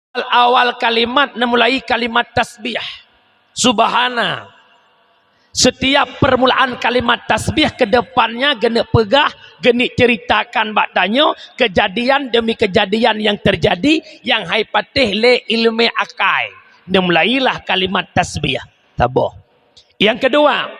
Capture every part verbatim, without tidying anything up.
Awal-awal kalimat neumulai kalimat tasbih. Subhana. Setiap permulaan kalimat tasbih, ke depannya geuneuk peugah, geuneuk ceritakan bak tanyoe kejadian demi kejadian nyang terjadi nyang hai patéh lé ileumé akai. Neumulailah kalimat tasbih. Saboh. Nyang keudua,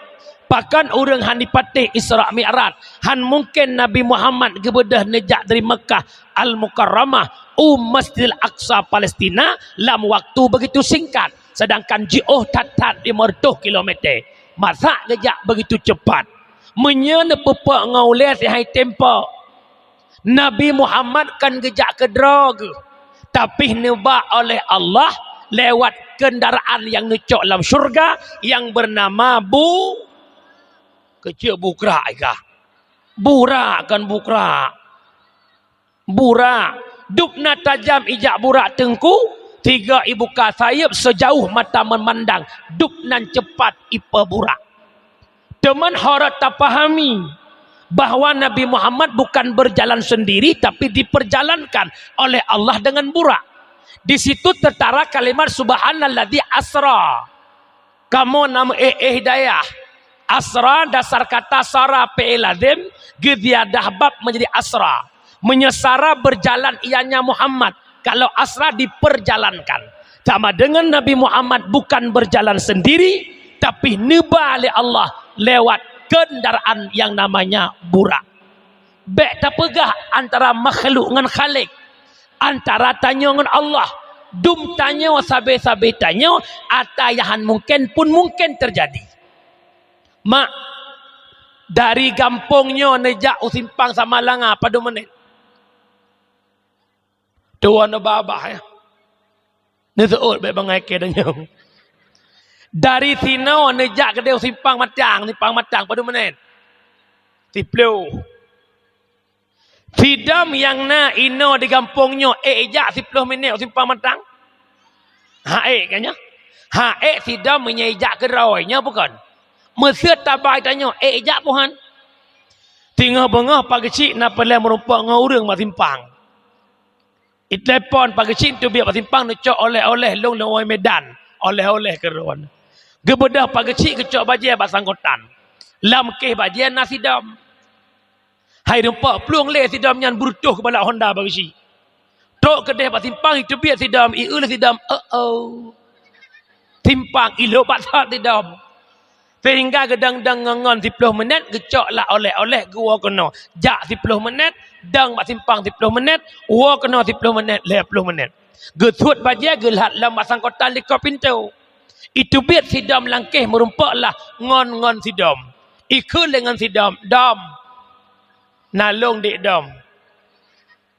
pakon ureuëng hana patéh Isra Mi'raj, hana mungken Nabi Muhammad geubeudôh neujak dari Mekkah Al-Mukarramah u Masjidil Aqsa Palestina lam waktu begitu singkat, sedangkan jiôh that-that lima ratus kilometer. Masa geujak begitu cepat? Meunyoe neupeupok ngon ulée sihai tempo, Nabi Muhammad kon geujak keudroe geuh, tapi neuba oleh Allah lewat kendaraan nyang neucok lam syurga nyang bernama Bu-, keucek bukrak ikah. Burak kon bukrak. Burak. Dub na tajam ijak burak teungku, tiga ibuka sayeup sejauh mata memandang. Dub nan cepat ipeuburak. Teuma harôh tapahami bahwa Nabi Muhammad bukan berjalan sendiri, tapi diperjalankan oleh Allah dengan burak. Di situ tertara kalimat subhanalladzi asra. Kamoe na meuék-ék hidayah. Asra dasar kata sara fi'il lazim, geuziyadah bab menjadi asra. Meunyoe sara berjalan ianya Muhammad, kalau asra diperjalankan. Sama dengan Nabi Muhammad bukan berjalan sendiri, tapi neuba lé Allah lewat kendaraan yang namanya burak. Bék tapeugah antara makhluk ngon Khalik, antara tanyoe ngon Allah. Dum tanyoe sabe-sabe tanyoe, ata nyang han mungken pun mungken terjadi. Mak, dari gampông nyoe neujak u simpang Samalanga padum menit? Tuan babah, ya. Neuseuôt bék bangai keu donya. Dari sinoe neujak keudeh u simpang Matang, simpang Matang padum menit? Siploh. Sidom nyang na inoe di gampông nyoe, ék ijak siploh menit u simpang Matang? Ha ék kan nyoe? Ha ék sidom meunyoe ijak keudroe nyoe bukon? Meuseuet tabai tanyoe, ék ijak pih han. Teungoh beungoh Pak Geuchik na peureulée meurumpok ngon ureuëng bak simpang. Itelepon Pak Geuchik teubiet bak simpang neucok oleh-oleh lôn lôn woe Medan, oleh-oleh keu droen. Geubeudôh Pak Geuchik geucok bajée bak sangkotan. Lam kéh bajée na sidom. Hai rumpok plueng lé sidom nyan beurutoh keu balak honda Pak Geuchik. Trok keudeh bak simpang iteubiet sidom, ieu lé sidom, oh oh. Simpang ilok bak that sidom. Sehingga geudong-dong ngon-ngon siploh menit, geucok lah oleh-oleh geuwoe keunoe. Jak siploh menit, dong bak simpang siploh menit, woe keunoe siploh menit, lhée ploh menit. Geusuet bajée geulhat lom bak sangkotan likot pintoe. Iteubiet sidom lam kéh meurumpok lah ngon-ngon sidom. Ikheun lé ngon sidom, dom. Na lôn dék dom.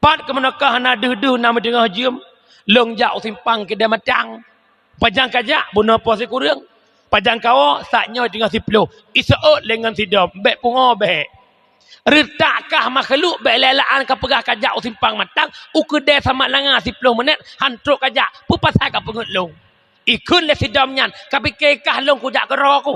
Pat keumeunokah hana deuh-deuh na meuteungoh jeuem, lôn jak u simpang keudeh Matang. Pajan kajak bunoe poh sikureueng. Pajan kawoe saát nyoe teungoh siploh. Iseuôt lé ngon sidom, bék pungoe bék. Reutakkah makhluk bék lé-léan kapeugah kajak u simpang Matang, u keudeh Samalanga siploh menit, han trok kajak, peue pasai kapeungeut lôn? Ikheun lé sidom nyan, kapiké kah lôn kujak keudroe ku?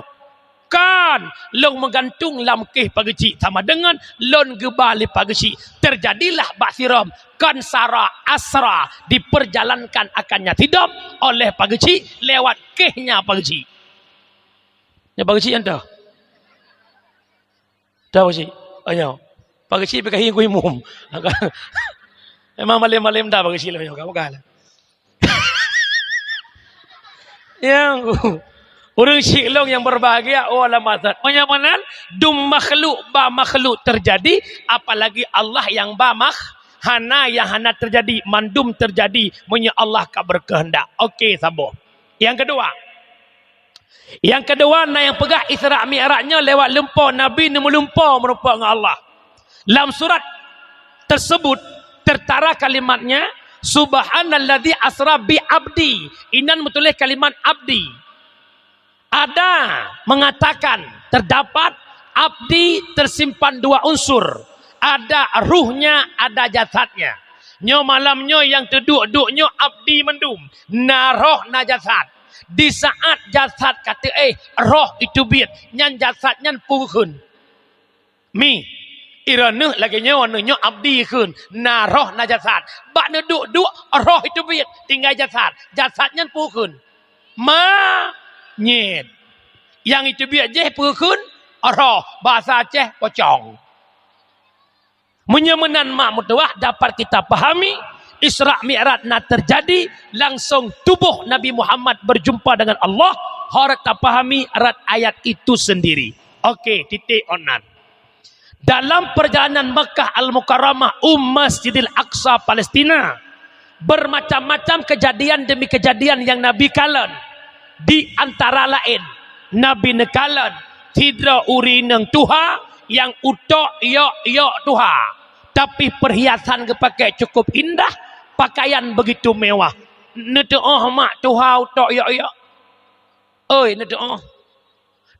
Kon, lôn meugantung lam kéh Pak Geuchik sama deungon lôn geuba lé Pak Geuchik. Teujadilah bak sidom, kon sara asra diperjalankan akannya sidom oleh Pak Geuchik lewat kéhnya Pak Geuchik. Nyan Pak Geuchik nyan teuh. Dah Pak Geuchik. Ayo. Pak Geuchik pih ka hieng ku imum. Memang malem-malem dah Pak Geuchik lom nyoe, ka peugah lah. Nyang ureuëng syik lôn nyang berbahagia, oh lama that. Meunyoe meunan, dum makhluk ba makhluk terjadi, apalagi Allah nyang ba makh-, hana nyang hana terjadi, mandum terjadi meunyoe Allah ka berkehendak. Oke, saboh. Nyang keudua. Nyang keudua na nyang peugah Isra Mi'raj nyoe lewat lumpo Nabi neumeulumpo meurumpok ngon Allah. Lam surat tersebut tertara kalimatnya, "Subhanalladzi asra bi abdi." Inan meutuléh kalimat abdi. Ada mengatakan, terdapat abdi tersimpan dua unsur. Ada ruhnya, ada jasadnya. Nyoe malam nyoe nyang teuduek-duek nyoe abdi mandum. Na roh, na jasad. Di saat jasad ka teuéh, roh iteubiet, nyan jasad nyan peue geukheun? Mi, Iroh neuh lagée nyoe, neuh nyoe abdi kheun, na roh na jasad. Bak neuduek-duek, roh iteubiet, tinggai jasad. Jasad nyan peue kheun? Manyét. Nyang iteubiet jih peue kheun? Roh. Bahasa Aceh, pocong. Meunyoe meunan mak meutuwah dapat kita pahami, Isra Mi'raj na terjadi, langsung tuboh Nabi Muhammad berjumpa dengan Allah, harus tapahami rot ayat itu sendiri. Oke, titik onan. Dalam perjalanan Mekah Al-Mukarramah u Masjidil Aqsa Palestina, bermacam-macam kejadian demi kejadian yang Nabi kalon. Di antara laén, Nabi neukalon sidroe ureuëng inong tuha nyang utok yok-yok tuha, tapi perhiasan geupakai cukup indah, pakaian begitu mewah. Neuteuoh mak tuha utok yok-yok. Oi, neuteuoh.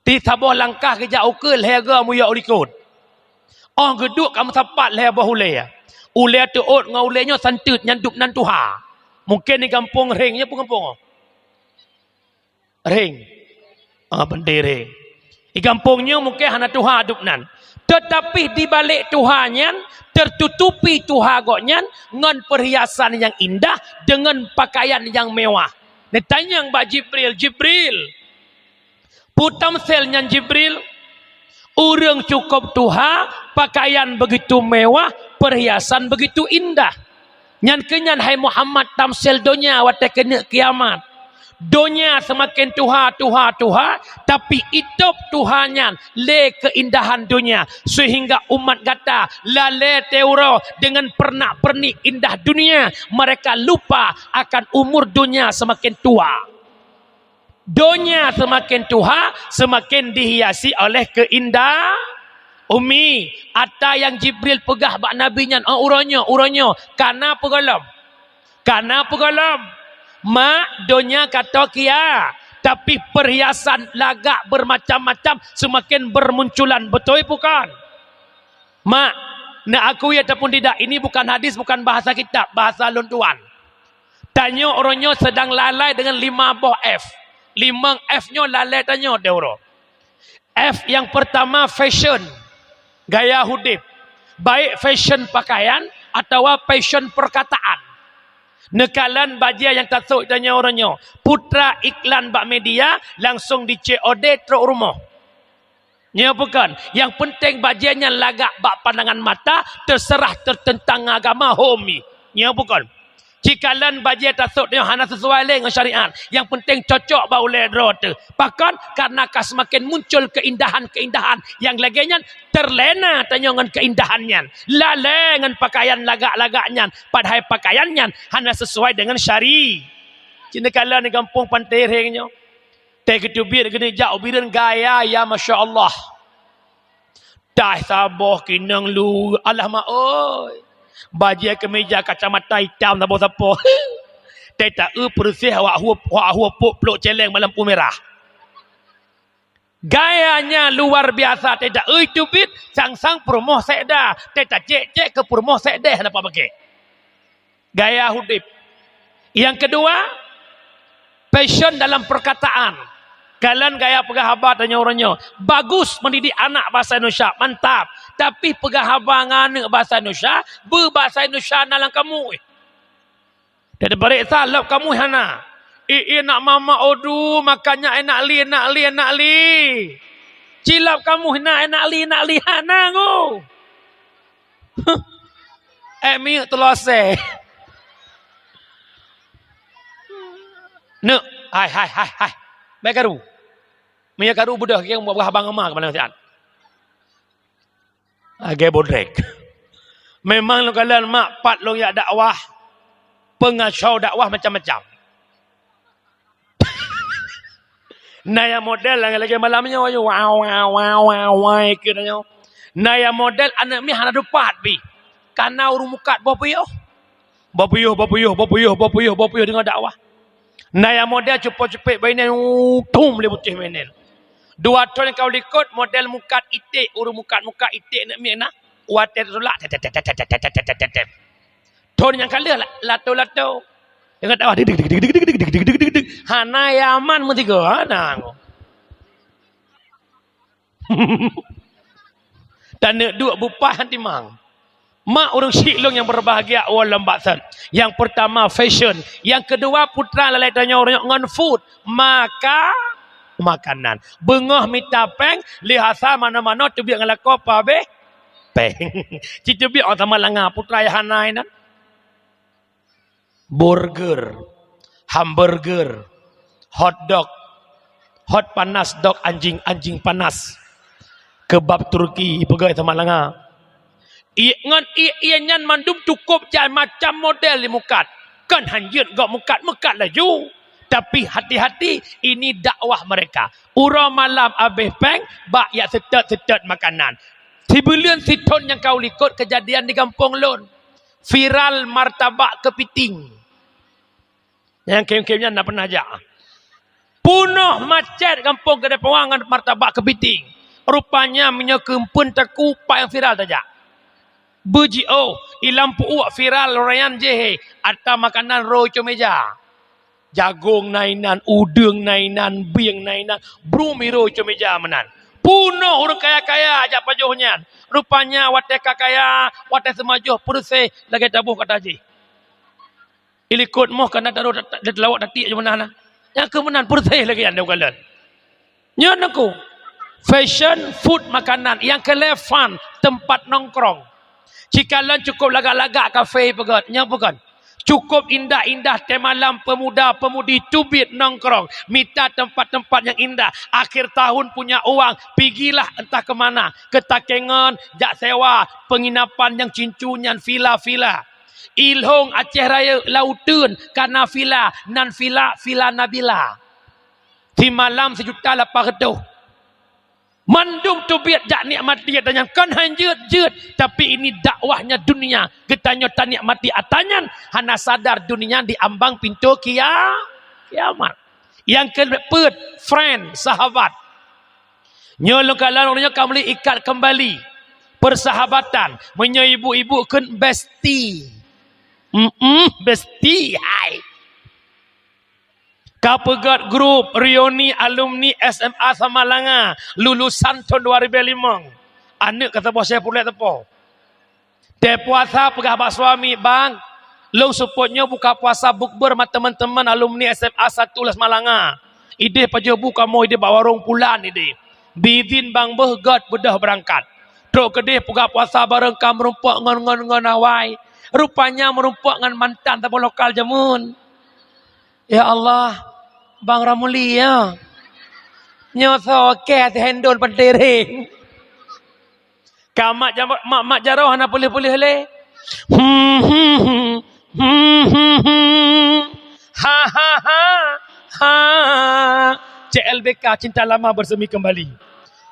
Di saboh langkah geujak ukeue lhée goe muyok u likot. Óh geuduek ka meusapat lhée boh ulée. Ulée teuôt ngon ulée nyoe santeut nyan dub nan tuha. Mungken di gampông Rheng nyoe peue gampông? Rheng. Ah, Bendera. Di gampông nyoe mungken hana tuha dub nan. Tetapi di balik tuha nyan, tertutupi tuha gobnyan ngon perhiasan nyang indah, deungon pakaian nyang mewah. Neutanyong bak Jibril, "Jibril, peue tamsil nyan Jibril? Ureuëng cukôp tuha, pakaian begitu mewah, perhiasan begitu indah." Nyan keuh nyan, hai Muhammad, tamsil donya watée keuneuk kiamat. Donya seumaken tuha, tuha, tuha, tapi itôb tuha nyan lé keuindahan donya, seuhingga umat gata lalée teuroe deungon peurenak-peurenik indah dunia, mereka lupa akan umur dunia semakin tua. Donya seumaken tuha, seumaken dihiasi oleh keuindah. Umi, ata nyang Jibril peugah bak Nabi nyan, "Oh, uroe nyoe, uroe nyoe, kana peue gohlom? Kana peue gohlom? Mak, donya ka toe kia, tapi perhiasan lagak bermacam-macam seumaken bermunculan, beutôi bukon?" Mak, neuakui ataupun tidak, ini bukan hadis, bukan bahasa kitab, bahasa lôn tuan. Tanyoe uroe nyoe sedang lalai deungon lima boh F. Limong F nyoe lalai tanyoe deh uroe. F nyang pertama fashion, gaya udeb. Baik fashion pakaian atawa fashion perkataan. Neukalon bajée nyang tasok tanyoe uroe nyoe. Putra iklan bak media, langsung di-C O D trok rumoh. Nyoe bukon, nyang peunteng bajée nyan lagak bak pandangan mata, teuseurah teuteuntan agama, ho mi. Nyoe bukon. Cikalon bajée tasok nyoe hana sisuai lé ngon syariat, nyang peunteng cocok bak ulée droe teuh. Pakon? Karena ka seumaken muncul keuindahan-keuindahan nyang lagée nyan, teulena tanyoe ngon keuindahan nyan. Lalée ngon pakaian lagak-lagak nyan, padahai pakaian nyan hana sisuai deungon syari-, Cit neukalon di gampông Pantai Rheng nyoe. Teuh geuteubiet geuneuk jak u Bireuen gaya, ya masya Allah. Taih saboh, keunong lu, alah mak oi. Bajée keumeja kacamata itam saboh-saboh. Teuh ta-eu peureuseh awak hue, awak hue pok plok céléng bak lampu merah. Gaya nyan luar biasa, teuh ta-eu teubiet sang-sang peurumoh sekda, teuh tacék-cék keu peurumoh sekda hana pah bagée. Gaya udeb. Nyang keudua, fashion dalam perkataan. Kalon gaya peugah haba tanyoe uroe nyoe. Bagus mendidik anak bahasa Indonesia, mantap. Tapi peugah haba ngon aneuk bahasa Indonesia, beu bahasa Indonesia na lam kamus. Jadi baréksa lop kamus hana. Ih, ih, nak mamak odu, makanya enak li, enak li, enak li. Cilop kamus na enak li, enak li hana ngo. Eh, minyeuk teulosée. Neuk, hai, hai, hai, hai. Bèk karu. Minyeuk karu beudôh, keu buah abang ama keumalon siat. Lagèe bodrek. Memang lôn kalon mak pat lôn jak dakwah. Peungacau dakwah macam-macam. Na nyang model lagèe-lagèe malam nyoe, nyoe, wow, wow, wow, wow, wow, keu nyoe. Na nyang model aneuk miet hana dupat pih. Kana ureueng mukat boh piôh. Boh piôh, boh piôh, boh piôh, boh piôh, boh piôh deungon dakwah. Na nyang model cupo-cupet bainén, tum lé buteh bainén. Dua thon nyang ka likot model mukat iték, ureueng mukat-mukat iték aneuk miet na. Watèe teutulak, tet, tet, tet. Thon nyang ka lheueh la-, lato-lato. Deungon dakwah, dik, dik, dik. Hana nyaman meusigoe, hana. Taneuk duek bupah han timang. Mak ureuëng syiek lôn nyang berbahagia, woe lom bak thon. Nyang pertama fashion, nyang keudua putra lalai tanyoe ureuëng ngon food, maka makanan. Beungoh mita péng, lheuh asa manoe-manoe teubiet ngon lakoe pabeh péng. Ci teubiet ata malanga putra nyang hana inan. Burger, hamburger, hot dog, hot panas dog anjing, anjing panas, kebab Turki, peugah teuma langa. Ié ngon ié, ié nyan mandum cukup jai macam model di mukat. Kon hanjeuet gok mukat, mukat laju. Tapi hati-hati, ini dakwah mereka. Uroe malam abéh péng, bak yak seutôt-seutôt makanan. Sibuleuen sithon nyang ka u likot keujadian di gampông lôn. Viral martabak keupiting. Nyang kém-kém nyan na pernah jak. Punoh macet gampông Keudè Pawang ngon martabak keupiting. Rupanya meunyoe keumpun teku, pat nyang viral tajak. Beujiôh, ilam peuuek viral lôn nyan jih, ata makanan rhoi cue meja. Jagong na inan, udeueng na inan, bieng na inan, brum irhoi cue meja meunan. Punoh ureuëng kaya-kaya jak pajoh nyan. Rupanya watée ka kaya, watée seumajoh peureuseh lagée taboh kata jih. Ilikot moh kana taroh dat-, dat-, lawak tatik je meunan na. Nyang keu meunan peureuseh lagée nyan deuh galon. Nyoe nangku. Fashion, food, makanan. Nyang keu lhée fun, tempat nongkrong. Cikalon cukup lagak-lagak kafe peugét, nyoe peugét. Cukup indah-indah tée malam pemuda-pemudi teubiet nongkrong, mita tempat-tempat nyang indah. Akhir tahun punya uang, pigilah entah ke mana, ke Takengon, jak sewa penginapan nyang cincu nyan villa-villa. Ilhong Aceh Rayeuk, Lauteuen, kana villa, nan villa, Villa Nabila. Simalam sijuta lapan reutôh. Mandum teubiet jak nikmati ata nyan, kon han jeuet-jeuet, tapi ini dakwahnya dunia. Geutanyoe tanikmati ata nyan, hana sadar dunia diambang pintoe kia-, kiamat. Nyang keupeuet, friend, sahabat. Nyoe lôn kalon ureuëng nyoe ka meuli ikat keumbali persahabatan. Meunyoe ibu-ibu kheun bestie. Mm-mm, bestie, hai. Ka peugét grup reuni alumni S M A Samalanga lulusan thon dua ribu limong. Aneuk ka saboh syeh peureulée teupeu. Tée puasa peugah bak suami, "Bang, lôn seupôt nyoe buka puasa bukber mat teman-teman alumni S M A satu Samalanga. Ideh pajoh bu kamoe ideh bak warong pulan ideh. Biidhin bang beuh gét beudôh beurangkat. Trok keudeh peugah puasa bareng ka meurumpok ngon, ngon, ngon awai. Rupanya meurumpok ngon mantan saboh lokal jameun." Ya Allah, Bang Ramli ya. Nyoe soe kée si Hendon pentereng. Ka mak jam-, mak, mak jaroe hana peuleueh-peuleueh lé. Hmm, hmm, hmm. Hmm, hmm, hmm. Ha, ha, ha, ha. C L B K, cinta lama bersemi kembali.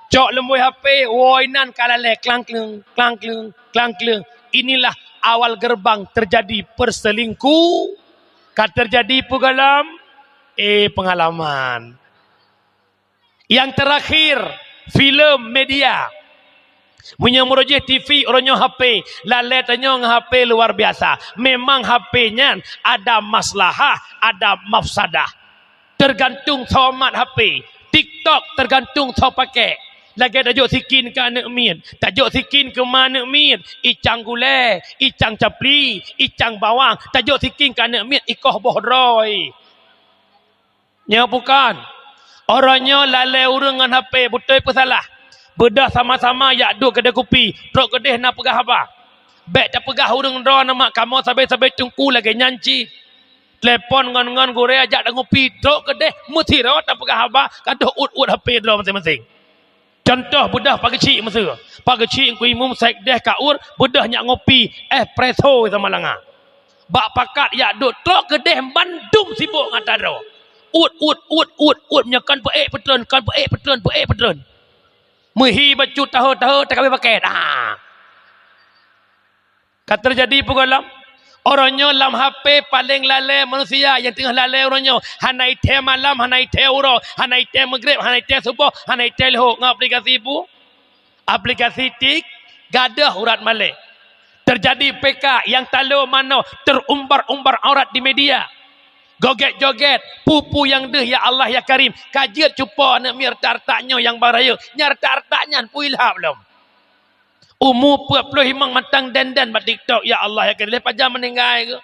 Cok leumbôi H P, woi nan ka lalée, klang kleng, klang kleng, klang kleng. Inilah awal gerbang terjadi perselingkuh. Ka terjadi peue gohlom? Eh, pengalaman. Yang terakhir, filem media. Meunyoe meurojih T V, uroe nyoe H P, lalée tanyoe ngon H P luar biasa. Memang H P nyan ada maslahah, ada mafsadah. Tergantung soe mat H P. TikTok tergantung soe pakai. Lagée tajok sikin keu aneuk miet, tajok sikin keu ma aneuk miet, icang gulée, icang capli, icang bawang, tajok sikin keu aneuk miet ikoh boh droe. Nyoe bukon. Uroe nyoe lalée ureuëng ngon H P, beutôi peusalah. Beudôh sama-sama jak duek keudeh kupi, trok keudeh na peugah haba. Bék tapeugah ureuëng droe nama kamoe sabe-sabe teungku lagée nyan cit. Telepon ngon-ngon gurée jak da ngupi, trok keudeh meusidroe tapeugah haba, ka deuh uet-uet H P droe maséng-maséng. Contoh beudôh pageuchik meuseu. Pageuchik Teungku Imum Sekdes Kaur beudôh nyak ngopi espresso sama langa. Bak pakat yak duek trok keudeh mandum sibok ngon ata droe. Ut, ut, ut, ut, ut, nyoe kon peuék peutreun, kon peuék peutreun, peuék peutreun. Meuhi bacut taho-taho takabe paket. Ah. Ka teujadi peue gohlom? Uroe nyoe lam H P paleng lalée manusia nyang teungoh lalée uroe nyoe. Hana ithée malam, hana ithée uroe, hana ithée meugreb, hana ithée suboh, hana ithée leuhô ngon aplikasi peue? Aplikasi tik, gadôh urat malée. Teujadi P K nyang talo manoh teurumbar-umbar aurat di media. Goget-joget, peue-peue nyang deuh ya Allah ya Karim, ka jeuet cupo aneuk miet reutak-reutak nyoe nyang barayeuh, nyang reutak-reutak nyan peue ilham lom. Umu peuet ploh limong mantong den-den bak TikTok, ya Allah, ya Karim, lheuh pajan meuninggai keuh.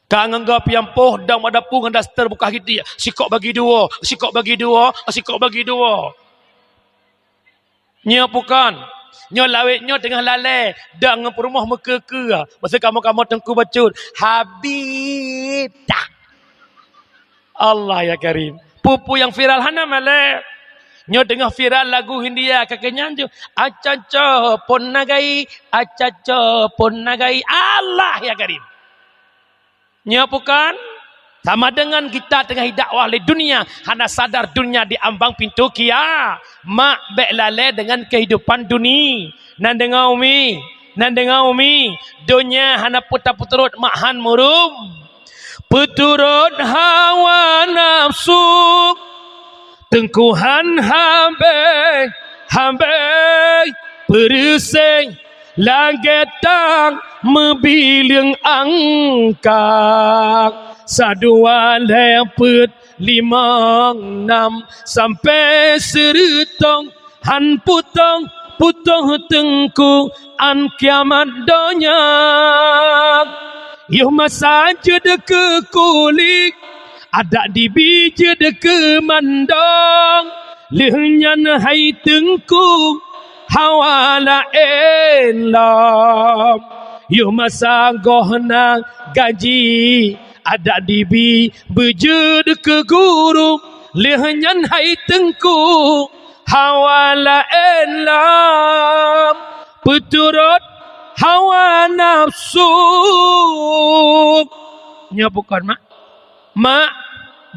Ka ngon goe pian poh, dong bak dapu ngon daster bukah giti, sikok bagi dua, sikok bagi dua, sikok bagi dua. Nyoe bukon. Nyoe lawét nyoe teungoh lalée, dong ngon peurumoh meukeue-keue. Masa kamoe-kamoe Teungku bacut, habib dah. Allah ya Karim. Peue-peue nyang viral hana malée. Nyoe teungoh viral lagu Hindia, ka keuh nyan ju, "Acaco pon nagai, acaco pon nagai." Allah ya Karim. Nyoe bukon? Sama dengan kita teungoh dakwah lé dunia, hana sadar dunia di ambang pintu kia. Mak, bék lalée dengan kehidupan duni. Nan deungoe umi, nan deungoe umi, donya hana peuta peuturot mak han murum. Peuturot hawa nafsu, teungku han habéh, habéh, peureuséh lagée tang meubileung angka. Sadua lhée peuet limong nam sampoe seureutôh, han putôh-putôh teungku án kiamat donya. Yoh masa jeuet keu kulét, adak dibi jeuet keu mandong. Lheueh nyan hai teungku, hawa laén lom. Yoh masa goh na gaji, adak dibi beujeuet keu guru. Lheueh nyan hai teungku, hawa laén lom, peuturot hawa nafsu. Nyoe bukon, Mak? Mak,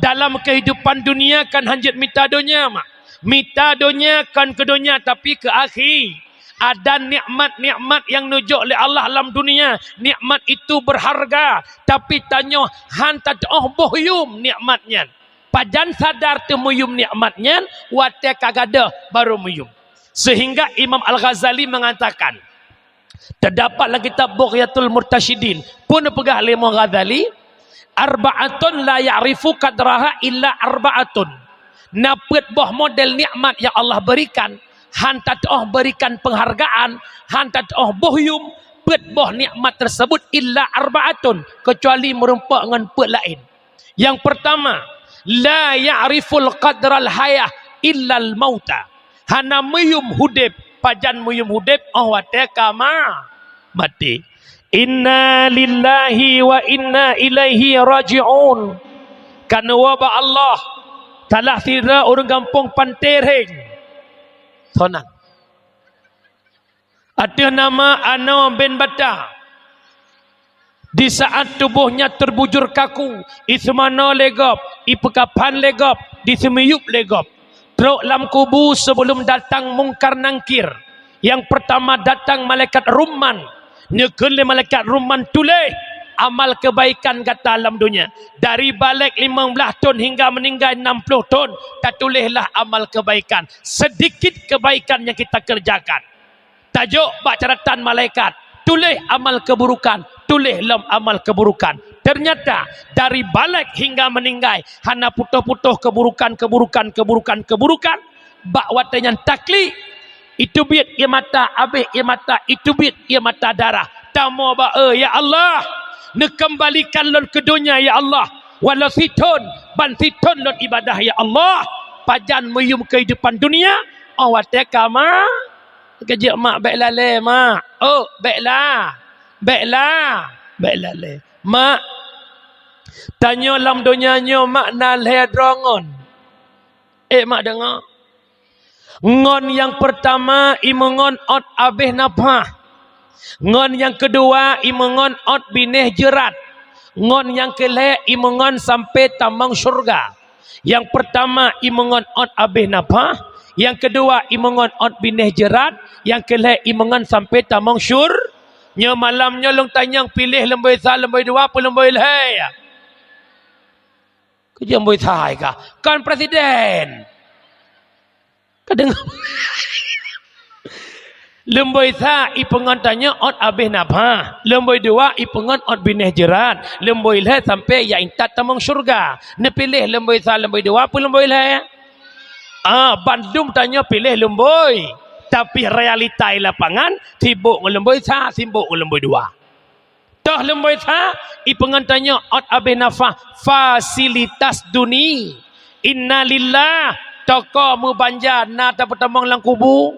dalam kehidupan dunia kan hanjeuet mita donya, Mak. Mita donya kan keu donya, tapi keu akhi. Ada nikmat-nikmat nyang neujok lé Allah lam dunia. Nikmat itu berharga, tapi tanyoe han tateuoh boh yum nikmat nyan. Pajan sadar teuh meuyum nikmat nyan? Watée ka gadôh barô meuyum. Sehingga Imam Al-Ghazali mengatakan, terdapat lam kitab Bughyatul Murtasyidin, peue neupeugah lé Imam Ghazali, "Arba'atun la ya'rifu qadraha illa arba'atun." Na peuet boh model nikmat nyang Allah berikan, han tateuoh berikan penghargaan, han tateuoh boh yum peuet boh nikmat tersebut, illa arba'atun, kecuali meurumpok ngon peuet laén. Nyang pertama, la ya'riful qadral hayah illal mauta. Hana meuyum udeb, pajan meuyum udeb, óh watée ka ma-, maté. Inna lillahi wa inna ilaihi raji'un. Ka neuwoe bak Allah, salah sidroe ureuëng gampông Pantereng. Sonang. Ateueh nama Anoe bin Bata. Di saat tuboh nyan teubujur kaku, iseumanoe lé gob, ipeukaphan lé gob, diseumiyueb lé gob. Trok lam kubu, sebelum datang Mungkar Nangkir, nyang pertama datang malaikat rumman. Neukheun lé malaikat rumman, "Tuléh amal kebaikan gata lam donya. Dari balek limong blaih thon hingga meuninggai nam ploh thon, tatuléhlah amal kebaikan. Sedikit kebaikan nyang kita kerjakan." Tajok bak catatan malaikat, "Tuléh amal keuburukan, tuléh lom amal keuburukan." Ternyata, dari balek hingga meuninggai, hana putôh-putôh keuburukan, keuburukan, keuburukan, keuburukan. Bak watée nyan taklik, iteubiet ie mata, abéh ie mata, iteubiet ie mata darah. Tamoe bak, "Eh, ya Allah, neukeumbalikan lôn keu donya, ya Allah. Walau sithon, ban sithon lôn ibadah, ya Allah." Pajan meuyum keuhidupan dunia, óh watée ka ma-, Geujak mak, "Bék lalée, mak. Oh, bék la. Bék la. Bék lalée." Mak, tanyoe lam donya nyoe, mak, na lhée droe ngon. Eh, mak, deungoe. Ngon nyang peurtama, imeungon ôt abéh nafah. Ngon nyang keudua, imeungon ôt binéh jeurat. Ngon nyang keulhée, imeungon sampoe tamong syeuruga. Nyang peurtama, imeungon ôt abéh nafah. Nyang keudua, imeungon ôt binéh jeurat. Nyang keulhée, imeungon sampoe tamong syur-, nyoe malam nyoe lôn tanyong, piléh lumboi sa, lumboi dua, peue lumboi lhée? Keu jeuem bui sa hai kah? Kon presiden. Ka deungoe? Lumboi sa ipeungon tanyoe ôt abéh nafah. Lumboi dua ipeungon ôt binéh jeurat. Lumboi lhée sampoe jak intat tamong syeuruga. Neupiléh lumboi sa, lumboi dua, peue lumboi lhée? Ah, bandum tanyoe piléh lumboi. Tapi realita i lapangan, sibok ngon lumboi sa, sibok ngon lumboi dua. Toh lumboi sa, ipeungon tanyoe ot abéh nafah fasilitas duni. Innalillah, toko meubanja na tapeutamong lam kubu.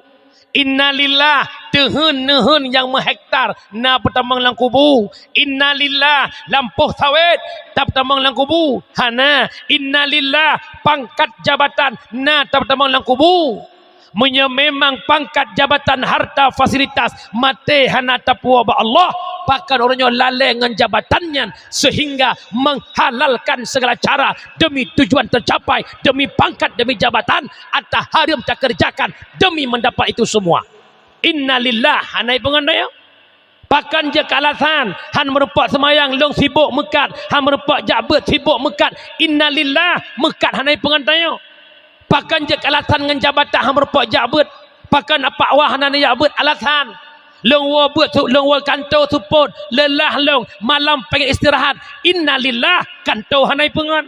Innalillah, teuheun-neuheun nyang meuhektar na peutamong lam kubu. Innalillah, lampôh sawét tapeutamong lam kubu. Hana. Innalillah, pangkat jabatan na tapeutamong lam kubu. Meunyoe memang pangkat jabatan, harta, fasilitas, maté hana tapuwoe bak Allah, pakon ureuëng nyoe lalée ngon jabatan nyan sehingga menghalalkan segala cara demi tujuan tercapai, demi pangkat, demi jabatan, ata hareuem takeureujakan demi mendapat itu semua. Innalillah, hana ipeungon tanyoe. Pakon jeuet keu alasan, han meurumpok seumayang lôn sibok meukat, han meurumpok jak beuet sibok meukat. Innalillah, meukat hana ipeungon tanyoe. Pakon jeuet keu alasan ngon jabatan han meurumpok jak beuet. Pakon apak wah hana neujak beuet, alasan. Lôn woe beuet su-, lôn woe kanto seupôt, leulah lôn, malam pengen istirahat. Innalillah, kanto hana ipeungon.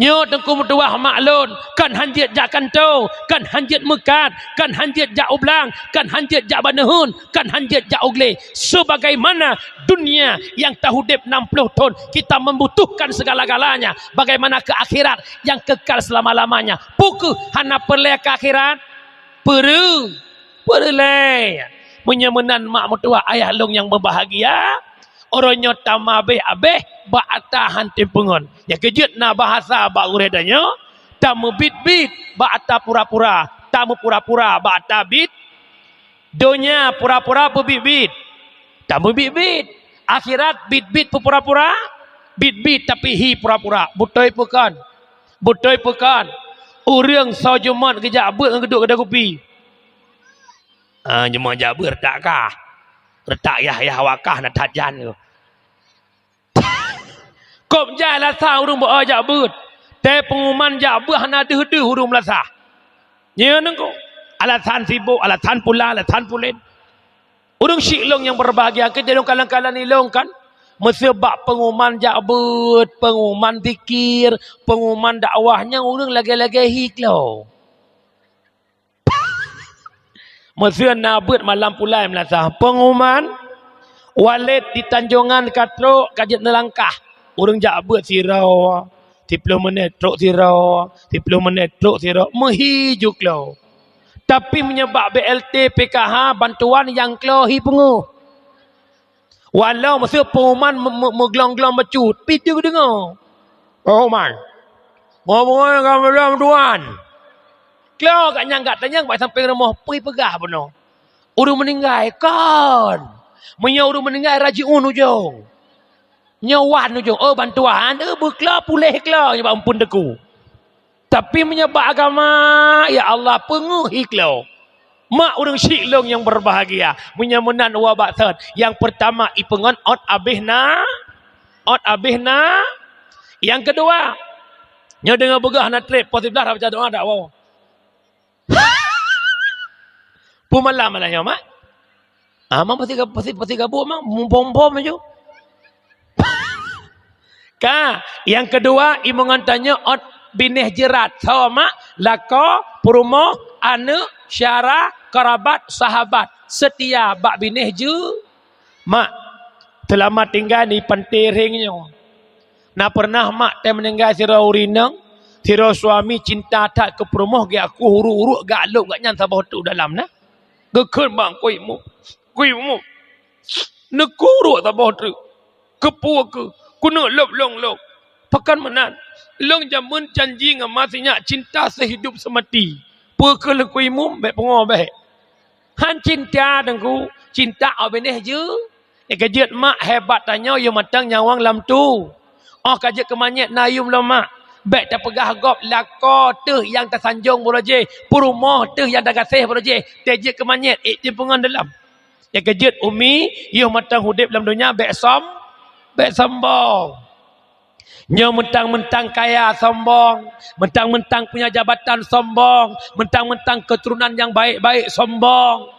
Nyoe Teungku meutuwah mak lôn, kon han jeuet jak kanto, kon han jeuet meukat, kon han jeuet jak u blang, kon han jeuet jak baneuheun, kon han jeuet jak u glé. Sebagaimana dunia yang taudeb enam puluh thon, kita membutuhkan segala-galanya. Bagaimana keu akhirat yang kekal selama-lamanya? Peu kheueh hana peureulée keu akhirat? Peureu-, peureulée. Meunyoe meunan mak meutuwah ayah lôn nyang meubahagia, uroe nyoe tameuabéh-abéh bak ata han teupeungon. Nyang keujeuet na bahasa bak gurée tanyoe, tameubiet-biet bak ata pura-pura, tameupura-pura bak ata biet. Donya pura-pura peubiet-biet, tameubiet-biet. Akhirat biet-biet peupura-pura, biet-biet tapi hi pura-pura. Beutôi peue kon? Beutôi peue kon? Ureuëng soe Jumat geujak beuet ngon geuduek keudè kupi. Ah, nyoe jak beuet reutak kah? Reutak yah-yah wakah na that jan tu. Kop jai lasa ureuëng beu jak beuet. Tée peunguman jak beuet hana deuh-deuh ureuëng meulasa. Nyan nengko. Alasan sibok, alasan pula, alasan pulen. Ureuëng syiek lôn nyang berbahagia, keu lôn kalon-kalon ilong kan. Meuseu bak peunguman jak beuet, peunguman zikir, peunguman dakwah nyang ureuëng lagée-lagée hi klo. Meuseu na beuet malam pulai meulasa. Peunguman, Waled di Tanjongan ka trok ka jeuet neulangkah. Ureuëng jak beuet sidroe, siploh menit trok sidroe, siploh menit trok sidroe, meuhi ju klo. Tapi meunyoe bak B L T P K H bantuan nyang klo hi peungeuh. Walau meuseu peunguman me-, me-, meuglong-glong bacut, pih deungoe. Peunguman. Ngomong ka meudong tuan. Klo gak nyang gak tanyong bak sampéng rumoh, peue peugah bunoe? Ureuëng meuninggai kon. Meunyoe ureuëng meuninggai rajiun ujong. Nyoe wan ujong, oh bantuan, eh beuklo puléh klo nyoe bak umpun teungku. Tapi meunyoe bak agama, ya Allah, peungeuh hi klo. Mak ureuëng syiek lôn nyang berbahagia, meunyoe meunan wa bak thon. Nyang pertama ipeungon ot abéh na, ot abéh na. Nyang keudua, nyoe deungoe beugah na treb, poh siblaih baca doa dak woe. Peumalam lah nyoe, mak. Ah, mak pasti, pasti, pasti gabuk, mak. Mumpom-pom laju. Ka, nyang keudua, imeungon tanyoe ot binéh jeurat. Soe, mak? Lakoe, peurumoh, aneuëk, syara, kerabat, sahabat. Seutia bak binéh jeu-, mak, seulamat tinggai di Panté Rheng nyoe. Na peureunah mak teuh meuninggai sidroe ureuëng inong, sidroe suami cinta that keu peurumoh geuh aku huru-huru gak lôn gak nyan saboh teuk dalam na. Geukheun bak kui mu, kui mu. Neukurok saboh teuk. Keupeue keu, keuneuk lôb lôn lôn. Pakon meunan, lôn jameun janji ngon ma sinyak cinta seuhidup seumati. Peu kheueh lôn kui mu, bék peungoh bék. Han cinta teungku, cinta oh binéh jeu. Nyang keujeuet mak hebat tanyoe yum mantong nyawöng lam tu. Oh ka jeuet keu manyét na yum lom mak. Bék tapeugah gob lakoe teuh nyang tasanjong buroe jih, peurumoh teuh nyang tagaséh buroe jih. Teuh jeuet keu manyét, ék jeuet peungon dalam. Nyang keujeuet umi, yum mantong udeb lam donya bék som-, bék sombong. Nyoe meuntang-meuntang kaya sombong, meuntang-meuntang punya jabatan sombong, meuntang-meuntang keuturonan nyang baik-baik sombong,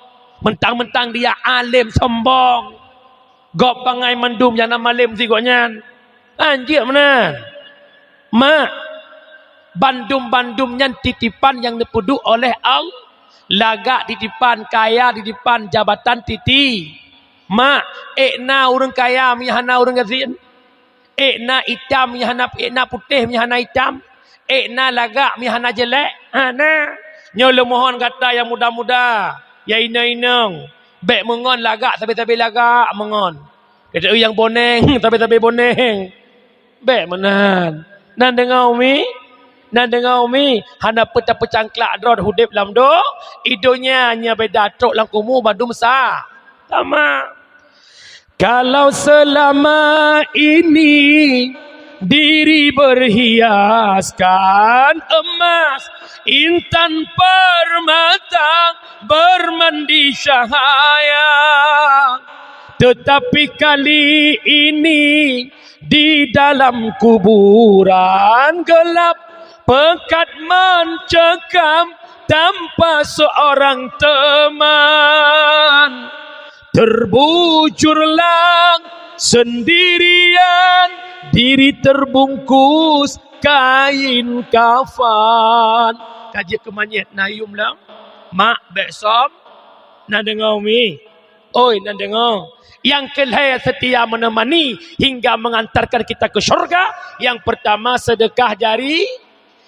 meuntang-meuntang dia alem sombong. Gob bangai mandum nyang na malem sigoe nyan. Anjeuet meunan. Mak, bandum-bandum nyan titipan nyang neupeuduek oleh Al-, Lagak titipan, kaya titipan, jabatan titi. Mak, ék na ureuëng kaya meunyo hana ureuëng gasien? Ék na itam meunyo hana, ék na putéh meunyo hana itam? Ék na lagak meunyo hana jelek? Hana. Nyoe lôn mohon gata nyang muda-muda, nyang inong-inong, bék meungon lagak sabe-sabe lagak meungon. Kata nyang boneng, sabe-sabe boneng. Bék meunan. Nan deungoe umi? Nan deungoe umi? Hana peue tapeucangklak droe udeb lam do-, i donya nyoe beda trok lam kumu bandum sa-, sama. Kalau selama ini diri berhiaskan emas, intan permata bermandi cahaya, tetapi kali ini di dalam kuburan gelap, pekat mencekam tanpa seorang teman. Terbujurlah sendirian, diri terbungkus kain kafan. Ka jeuet keu manyét na yum lam. Mak, bék som. Nan deungoe umi? Oi, nan deungoe. Nyang keu lhée setia menemani hingga mengantarkan kita ke syurga. Nyang pertama sedekah jari,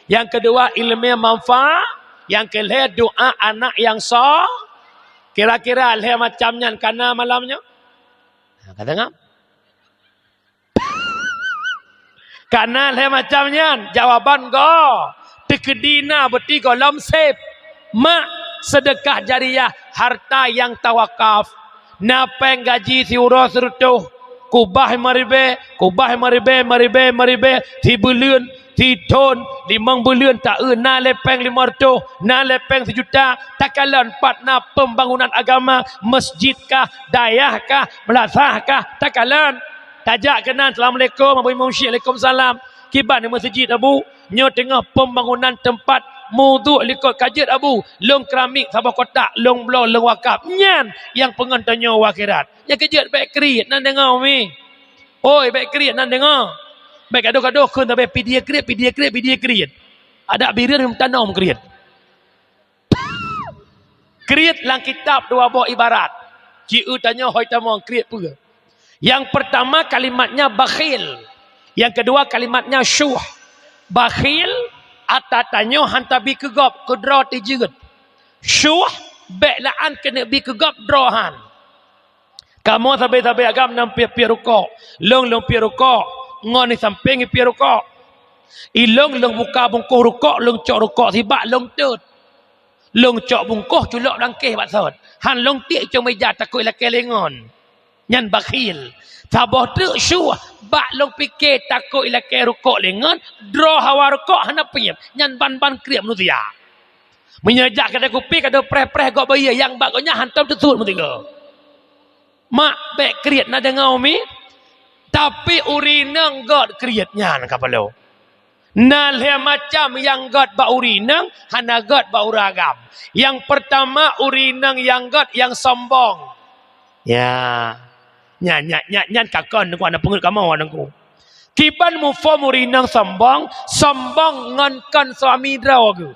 nyang keudua ileumé manfaat, nyang keu lhée doa anak nyang so-, kira-kira lhée macam nyan ka na malam nyoe? Ha, ka deungoe? Ka na lhée macam nyan, jawaban goe. Teukeudi na beuti gohlom sép. Mak, sedekah jariah, harta nyang tawakaf. Na péng gaji siuroe sireutôh, kubah limong ribée, kubah limong ribée, limong ribée, limong ribée, sibuleuen, sithon, limong buleuen taeu na lé péng limong reutôh, na lé péng sijuta, takalon pat na pembangunan agama, masjid kah, dayah kah, meulasah kah, takalon. Tajak keunan, "Assalamualaikum, Abu Imam Syik." "Waalaikumsalam." "Kiban di meuseujid, Abu?" "Nyoe teungoh pembangunan teumpat mudhu likot." "Ka jeuet, Abu, lôn keramik saboh kotak, lôn bloe, lôn wakaf." Nyan nyang peungon tanyoe u akhirat. Nyang keu jeuet bék kriet, nan deungoe umi. Oi, bék kriet, nan deungoe. Bék gadoh-gadoh kheun sabe pidie kriet, pidie kriet, pidie kriet. Adak bireuen meutanong kriet. Kriet lam kitab dua boh ibarat. Ci eu tanyoe hôi tamong kriet peue. Nyang pertama kalimatnya bakhil. Nyang keudua kalimatnya syuh. Bakhil, ata tanyoe han tabi keu gob, keu droe teuh jeuet. Syuh, bék laan keuneuk bi keu gob, droe han. Kamoe sabe-sabe agam na piep-piep rukok. Lôn, lôn piep rukok. Ngon di sampéng i piep rukok. I lôn, lôn buka bungkôh rukok, lôn cok rukok sibak, lôn tôt. Lôn cok bungkôh culok langkéh bak sot. Han lôn tiek cong meja takot ilakée lé ngon. Nyan bakhil. Saboh treuk syuh bak lôn pike takot ilakée rukok lé ngon, droe hawa rukok hana piep. Nyan ban-ban kriet manusia. Meunyoe jak keudè kupi ka deuh preh-preh gob bayeue nyang bak gobnyan hantom teusuet meusigoe. Mak, bék kriet, na deungoe umi? Tapi ureueng inong göt kriet nyan ka paloe. Na lhée macam nyang göt bak ureueng inong, hana göt bak ureueng agam. Nyang pertama ureueng inong nyang göt nyang sombong. Ya. Nyan, nyan, nyan, nyan ka kon ngon na peungeuet kamoe nangku. Kiban muphom ureueng inong sombong, sombong ngon kon suami droe geuh.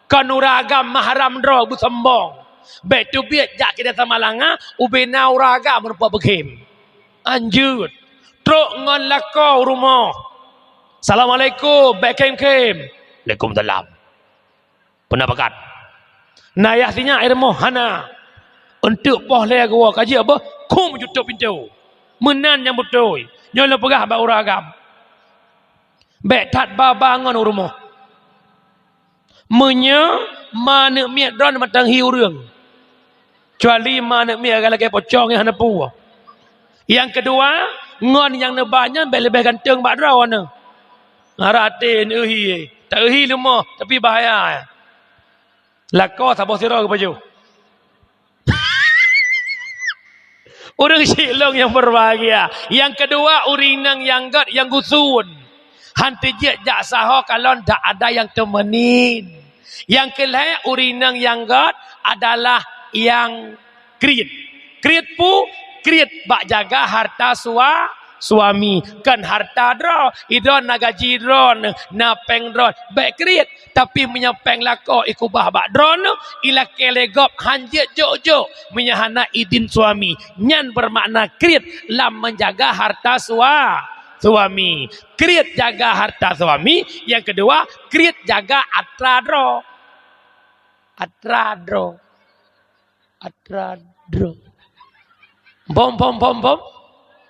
Kon ureueng agam mahram droe beusombong. Bék teubiet jak keudè Samalanga, ubena ureueng agam meureumpok beukhém. Anjeut. Trok ngon lakoe u rumoh. "Assalamualaikum," bék khém-khém. "Waalaikumsalam." Peuna pakat. Na yah sinyak i rumoh hana. Eunteuk poh lhée geuwoe ka jeuet beuh, khum jutôb pintoe. Meunan nyang beutôi. Nyoe lôn peugah bak ureueng agam. Bék that ba-ba ngon u rumoh. Meunyoe ma aneuk miet droeneuh mantong hi ureueng. Kecuali ma aneuk miet lagée-lagée pocong nyang hana peue. Nyang keudua, ngon nyang neuba nyan bék leubeh ganteng bak droeneuh. Ngarah até neuhi, taeuhi leumoh, tapi bahaya. Lakoe saboh sidroe geupajoh. Ureueng syik lôn nyang berbahagia. Nyang keudua, ureueng inong nyang göt nyang gusun. Han teujeuet jak saho kalon dak ada nyang teumenin. Nyang keulhée, ureueng inong nyang göt adalah nyang kriet. Kriet peue? Kriet bak jaga harta sua-, Suami, kon harta droe, idroe na gaji droe, na péng droe, bék kriet. Tapi meunyoe péng lakoe ikubah bak droe, ilakée lé gob hanjeuet jok-jok, meunyoe hana idin suami, nyan beumakna kriet lam menjaga harta sua-, suami. Kriet jaga harta suami, nyang keudua, kriet jaga atra droe. Atra droe. Atra droe. Bom, bom, bom, bom.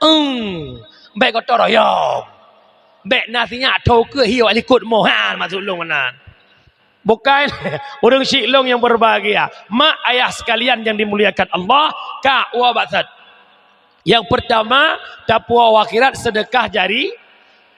Eng. Bék gotong royong. Bék na sinyak tho keu hiok likot mohan masuk lôn meunan. Bukai ureuëng syik lôn yang berbahagia. Mak ayah sekalian yang dimuliakan Allah, ka wa basat. Yang pertama, tapuo akhirat sedekah jari.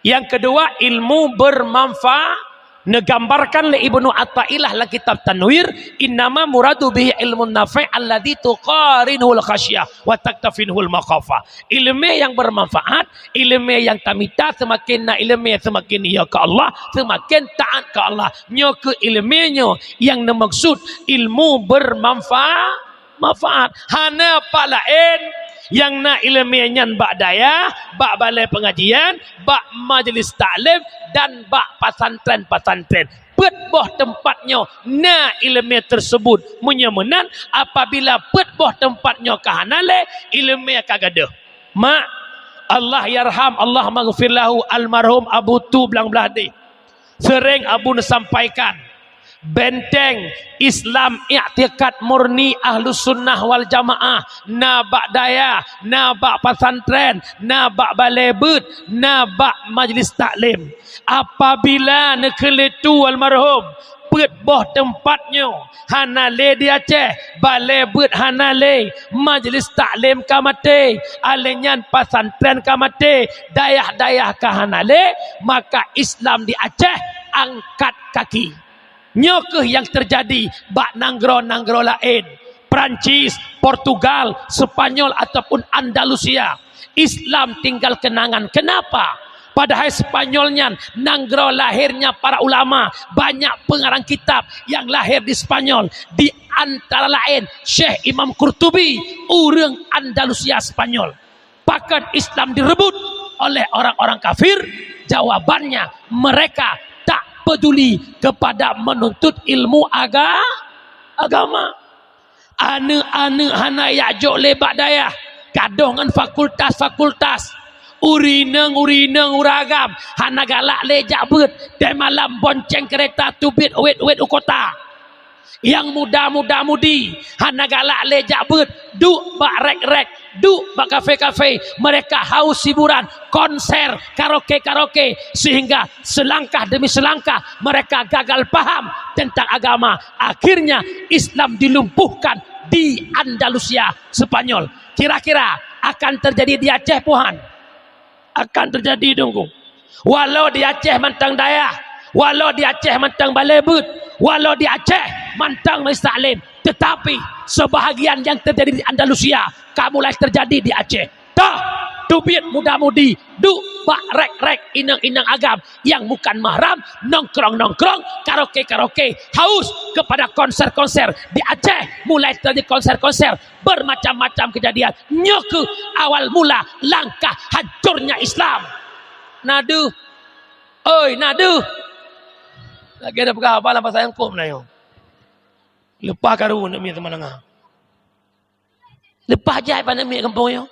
Yang kedua, ilmu bermanfaat. Neugambarkan lé Ibnu Athaillah lam kitab Tanwir, "Innama muradu bihi ilmun nafi' alladzi tuqarinuhul khasyah wa taktafinhul makhafah." Ilmu yang bermanfaat, ilmu yang tamita, semakin na ilmu, semakin ia ke Allah, semakin taat ke Allah. Nyoe keu ilmu nyoe yang neumaksud ilmu bermanfaat. Manfaat. Hana pat laén nyang na iéleumé nyan bak dayah, bak balai peungajian, bak majelis taklim, dan bak pasantren-pasantren. Peuet boh teumpat nyoe na iéleumé teuseubut. Meunyoe meunan, apabila peuet boh teumpat nyoe ka hana lé, iéleumé ka gadôh. Mak, Allah yarham, Allah maghfir lahu, almarhum Abu Tu Blang Blahdeh. Seuréng Abu neusampaikan, benteng Islam iktikad murni Ahlus Sunnah wal Jamaah na bak dayah, na bak pasantren, na bak balai beuet, na bak majelis taklim. Apabila neukeuleutu almarhum, peuet boh teumpat nyoe hana lé di Aceh, balai beuet hana lé, majelis taklim ka maté, alèh nyan pasantren ka maté, dayah-dayah ka hana lé, maka Islam di Aceh angkat kaki. Nyoe kheueh nyang teujadi bak nanggroe-nanggroe laén, Prancis, Portugal, Spanyol ataupun Andalusia. Islam tinggal kenangan. Kenapa? Padahai Spanyol nyan nanggroe lahirnya para ulama, banyak pengarang kitab yang lahir di Spanyol, di antara laén Syekh Imam Qurtubi, ureuëng Andalusia Spanyol. Pakon Islam direbut oleh orang-orang kafir? Jawabannya, mereka tak peduli kepada menuntut ilmu aga-, agama. Aneuëk-aneuëk hana jak jok lé bak dayah, gadôh ngon fakultas-fakultas. Ureuëng inong, ureuëng inong, ureuëng agam hana galak lé jak beuet, teumalam bonceng keureta teubiet wét-wét u kota. Nyang muda-muda mudi hana galak lé jak beuet, duek bak rék-rék, duek bak kafé-kafé. Mereka haus hiburan, konser, karaoke-karaoke, sehingga selangkah demi selangkah mereka gagal paham tentang agama. Akhirnya Islam dilumpuhkan di Andalusia, Spanyol. Kira-kira akan terjadi di Aceh, puhan? Akan terjadi, Teungku. Walau di Aceh mantong dayah, walau di Aceh mantong balai beuet, walau di Aceh mantong majelis taklim, tetapi sebahagian yang terjadi di Andalusia ka mulai terjadi di Aceh. Toh, teubiet muda-mudi, duek bak rék-rék inong-inong agam yang bukan mahram, nongkrong-nongkrong, karaoke-karaoke, haus kepada konser-konser di Aceh, mulai terjadi konser-konser bermacam-macam kejadian. Nyoe kheueh awal mula langkah hancurnya Islam. Na deuh. Oi, na deuh. Lagèe na peugah haba lam basa nyang kôb Meulayu. Leupah karu aneuk miet teuma nangah. Leupah jai bak aneuk miet gampông nyoe.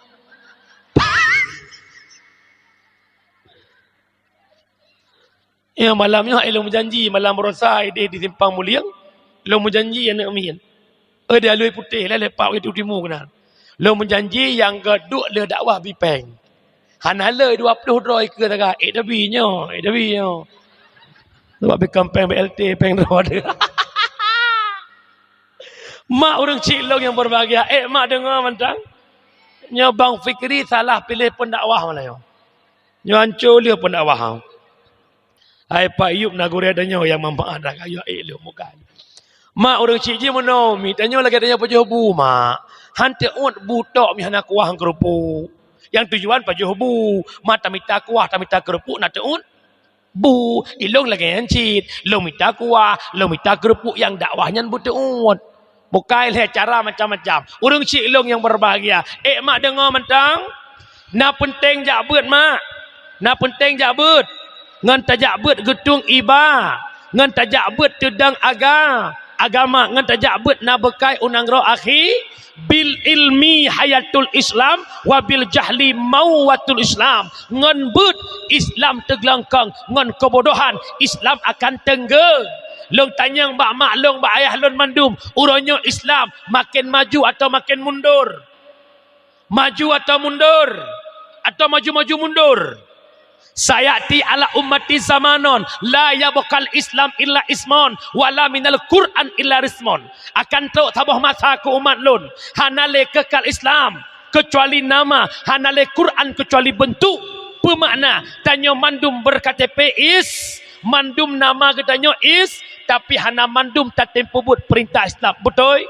Ya, malam nyoe hai lôn meujanji, malam baroesa idéh di Simpang Mulieng, lôn meujanji aneuk miet. Eh, di Alui Putéh, lé, lé Pak Witu Timu keunan. Lôn meujanji nyang geuduek lé dakwah bi péng. Hana lé dua ploh droe ikeue sagai, ék tabi nyoe, ék tabi nyoe. Sabab bikon péng B L T, péng droe. Mak ureuëng chik lôn nyang berbahagia, ék mak deungoe mantong. Nyoe Bang Fikri salah piléh pendakwah malam nyoe. Nyoe hanco lé pendakwah. Hai Pak Yub na gurée tanyoe nyang manfaat dak kayue ék lôn bukai. Mak ureuëng chik jih meunoe, mi tanyoe lagée tanyoe pajoh bu, mak. Han teuôt bu tok mi hana kuah ngon keurupuk. Nyang tujuan pajoh bu, mak tamita kuah, tamita keurupuk na teuôt bu. Ilôn lagée nyan cit, lôn mita kuah, lôn mita keurupuk nyang dakwah nyan beuteuôt. Bukai lé cara macam-macam. Ureuëng chik lôn nyang berbahagia, ék mak deungoe mantong. Na peunteng jak beuet, mak. Na peunteng jak beuet. Ngon tajak beuet geutueng iba. Ngon tajak beuet teudong aga-, agama. Ngon tajak beuet na beukai u nanggroe akhi. Bil ilmi hayatul Islam, wa bil jahli mauwatul Islam. Ngon beuet Islam teuglangkang, ngon keubodohan Islam akan teunggeu. Lôn tanyong bak mak lôn, bak ayah lôn mandum, uroe nyoe Islam maken maju atau maken mundur? Maju atau mundur? Atau maju-maju mundur? Sayati ala ummati zamanun la yabqal Islam illa ismun, wala minal Qur'an illa rismun. Akan trok saboh masa keu umat lôn, hana lé kekal Islam keucuali nama, hana lé Qur'an keucuali beuntuk. Peumakna, tanyoe mandum ber-K T P is, mandum nama geutanyoe is, tapi hana mandum tatem peubuet peurintah Islam, beutôi?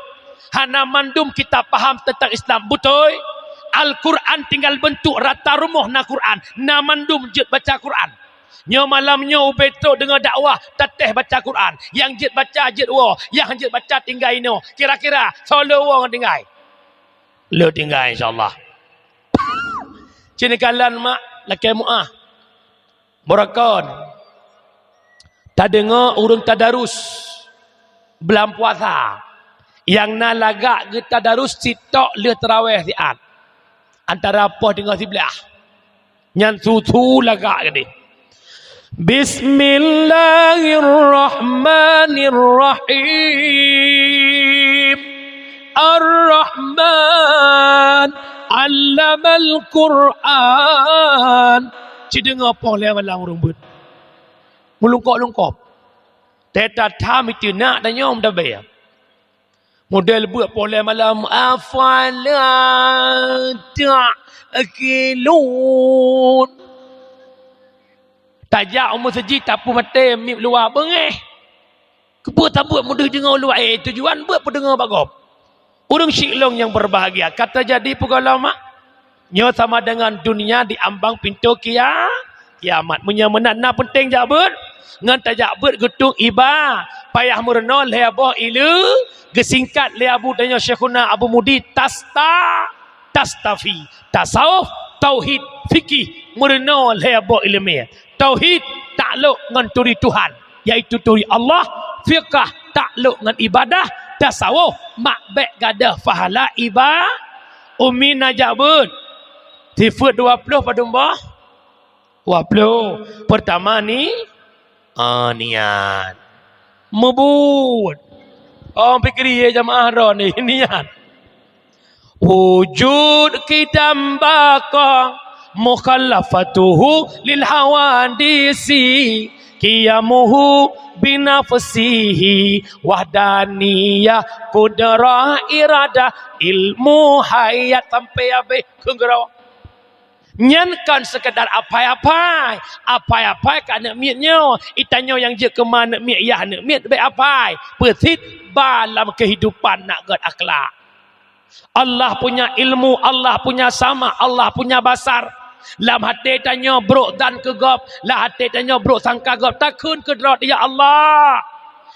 Hana mandum kita paham teuntang Islam, beutôi? Al-Quran tinggai beuntuk, rata rumoh na Quran, na mandum jeuet baca Quran. Nyoe malam nyoe ubé trok deungoe dakwah, tatéh baca Quran. Nyang jeuet baca, jeuet woe, nyang jeuet baca tinggai inoe. Kira-kira soe lheueh woe ngon tinggai? Lheueh tinggai, insya Allah. Ci neukalon mak lakée muah. Beurakon. Tadeungoe ureuëng tadarus bulan puasa. Nyang na lagak geutadarus sitok lheueh tarawéh siat. Antara poh teungoh siblaih. Nyan su-su lagak geude. Bismillahirrahmanirrahim. Ar-Rahman, 'allamal Qur'an. Ci deungoe poh lhée malam ureuëng beuet. Meulungkop-lungkop. Teuta tham itu nak tanyong dabé. Model beuet poh lhée malam, afala ta'qilun. Tajak u meuseujid tapeumaté miep luwa beungéh. Keupeue tabeuet meudeuh deungoe luwa, eh, tujuan beuet peudeungoe bak gob. Ureuëng syik lôn nyang berbahagia, ka teujadi peugah lom mak. Nyoe sama deungon dunia di ambang pintoe kia-, kiamat. Meunyoe meunan na peunteng jak beuet, ngon tajak beuet geutueng iba, payah meurunoe lhée boh ileue, geusingkat lé Abu tanyoe Syekhuna Abu Mudi, tasta-, tastafi, tasawuf, tauhid, fikih, meurunoe lhée boh ileumé. Tauhid taklok ngon turi Tuhan, yaitu turi Allah, fiqah taklok ngon ibadah, tasawuf mak bék gadôh pahala iba-, umi najak beuet. Sifeuet dua ploh padum boh? Dua ploh. Pertama ni, ah, niat. Meubuet. Oh, pikiri ya jamaah droe ni, niat. Wujud qidam baqa, mukhalafatuhu lil hawadisi, qiyamuhu binafsihi, wahdaniyah, qudrah, iradah, ilmu, hayat, sampai habéh keugeurau. Nyan kon sekedar apai-apai. Apai-apai ka aneuk miet nyoe. Itanyoe nyang jeuet keu ma aneuk miet, yah aneuk miet bék apai. Peusit ba lam kehidupan nak gét akhlak. Allah punya ilmu, Allah punya sama, Allah punya basar. Lam até tanyoe brok dan keu gob, lam até tanyoe brok sangka gob. Takheun keu droe, ya Allah.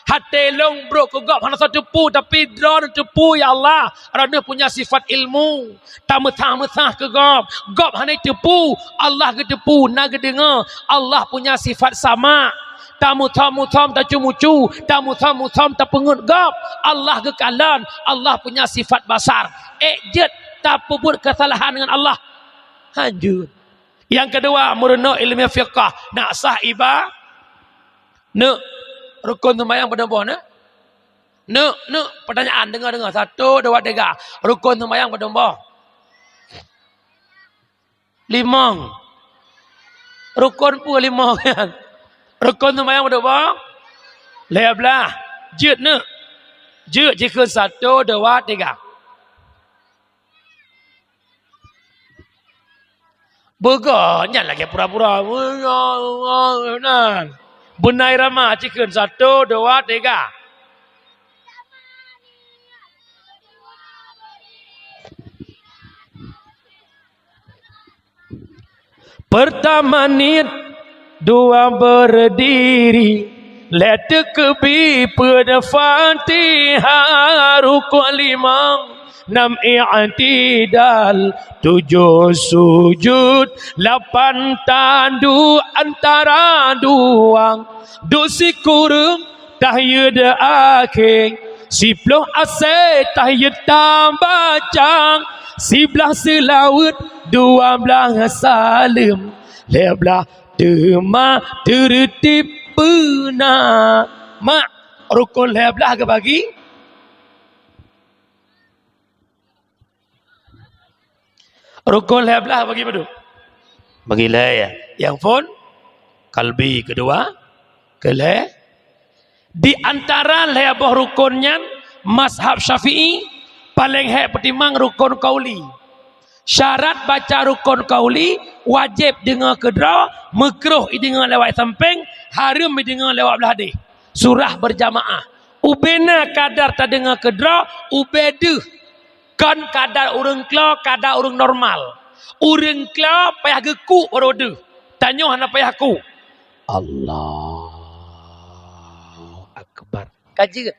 Até lôn brok keu gob hana soe teupeu, tapi droe teupeu, ya Allah. Droeneuh punya sifat ilmu. Tameusah-meusah keu gob. Gob hana teupeu, Allah geuteupeu, na geudeungoe. Allah punya sifat sama. Tamuthom-muthom, tacu-mucu, tamuthom-muthom, tapeungeut gob. Allah geukalon, Allah punya sifat basar. Ék jeuet tapeubuet keusalahan ngon Allah. Hanjeuet. Nyang keudua, meurunoe ilmu fiqah. Nak sah iba-, neuk, rukon seumayang padum boh, neuk? Neuk, neuk, pertanyaan, deungoe, deungoe. Satu, dua, tiga. Rukon seumayang padum boh? Limong. Rukon peue limong nyan? Rukon seumayang padum boh? Lhée blaih. Jeuet neuk. Jeuet jikheun satu, dua, tiga. Beugét nyan lagée pura-pura. Beuna irama, jikheun satu, dua, tiga. Pertama niet, dua berdiri, lhée teukeubi, peuet Fatihah, rukuk limong, Nam i'tidal, tujoh sujud, lapan tandu antara duang, dua sikureueng tahiyeut akhé, siploh asèe tahiyeut tabacang, siblaih seulaweuet, dua blaih saleuem, lhèe blaih teuma teureutib beuna. Mak, rukon lhèe blaih geubagi? Rukon lhèe blaih bagi padum? Bagi lhèe, ya. Nyang phôn, kalbi keudua, keulhèe. Di antara lhèe boh rukon nyan, mazhab Syafi'i paléng hék peutimang rukon qauli. Syarat baca rukon qauli, wajéb deungoe keudroe, meukruh ideungoe lewat sampéng, hareuem ideungoe lewat blah deh. Surah berjamaah. Ubé na kadar tadeungoe keudroe, ubé deuh. Kon kadar ureuëng klo, kadar ureuëng normal. Ureuëng klo payah geukuk baroe deuh. Tanyoe hana payah kuk. Allahu Akbar. Ka jeuet.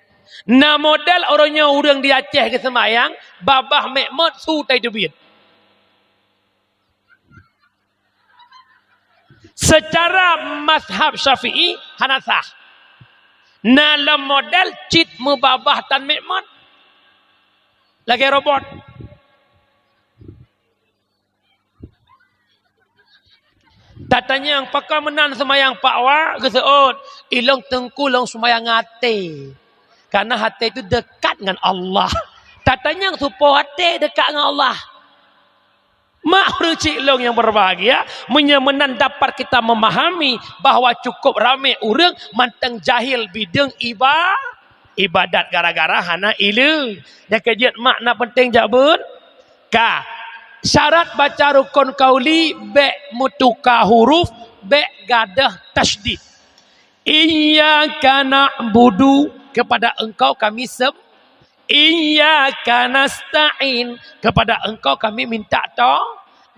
Na model uroe nyoe ureuëng di Aceh geuseumayang, babah mekmot su tai teubiet. Seucara mazhab Syafi'i hana sah. Na lom model cit meubabah tan mekmot. Lagèe robot. Tatanyong, "Pakon meunan seumayang Pak Wak?" Geuseuôt, "Ilong teungku lôn seumayang até." Karena até itu dekat ngon Allah. Tatanyong, "Soe po até dekat ngon Allah?" Mak ureuëng chik lôn nyang berbahagia, meunyoe meunan dapat kita memahami bahwa cukup ramé ureuëng mantong jahil bideueng iba-, ibadat gara-gara hana ileue. Nyang keujeuet mak na peunteng jak beuet? Ka. Syarat baca rukon qauli bék meutuka huruf, bék gadôh tasydid. Iyyaka na'budu, kepada Engkau kami sem-, Iyyaka nasta'in, kepada Engkau kami minta to-,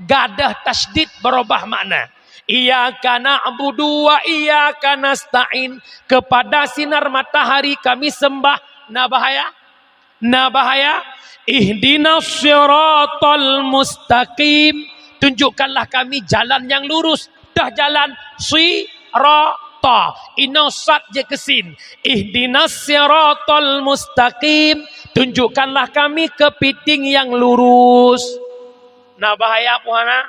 gadôh tasydid berubah makna. Iyyaka na'budu wa iyyaka nasta'in, kepada sinar matahari kami sembah. Na bahaya? Na bahaya? Ihdinas siratal mustaqim, tunjukkanlah kami jalan yang lurus. Dah jalan sirata. Inoe sad jeuet keu sin. Ihdinas siratal mustaqim. Tunjukkanlah kami keupiting nyang lurus. Na bahaya peue hana?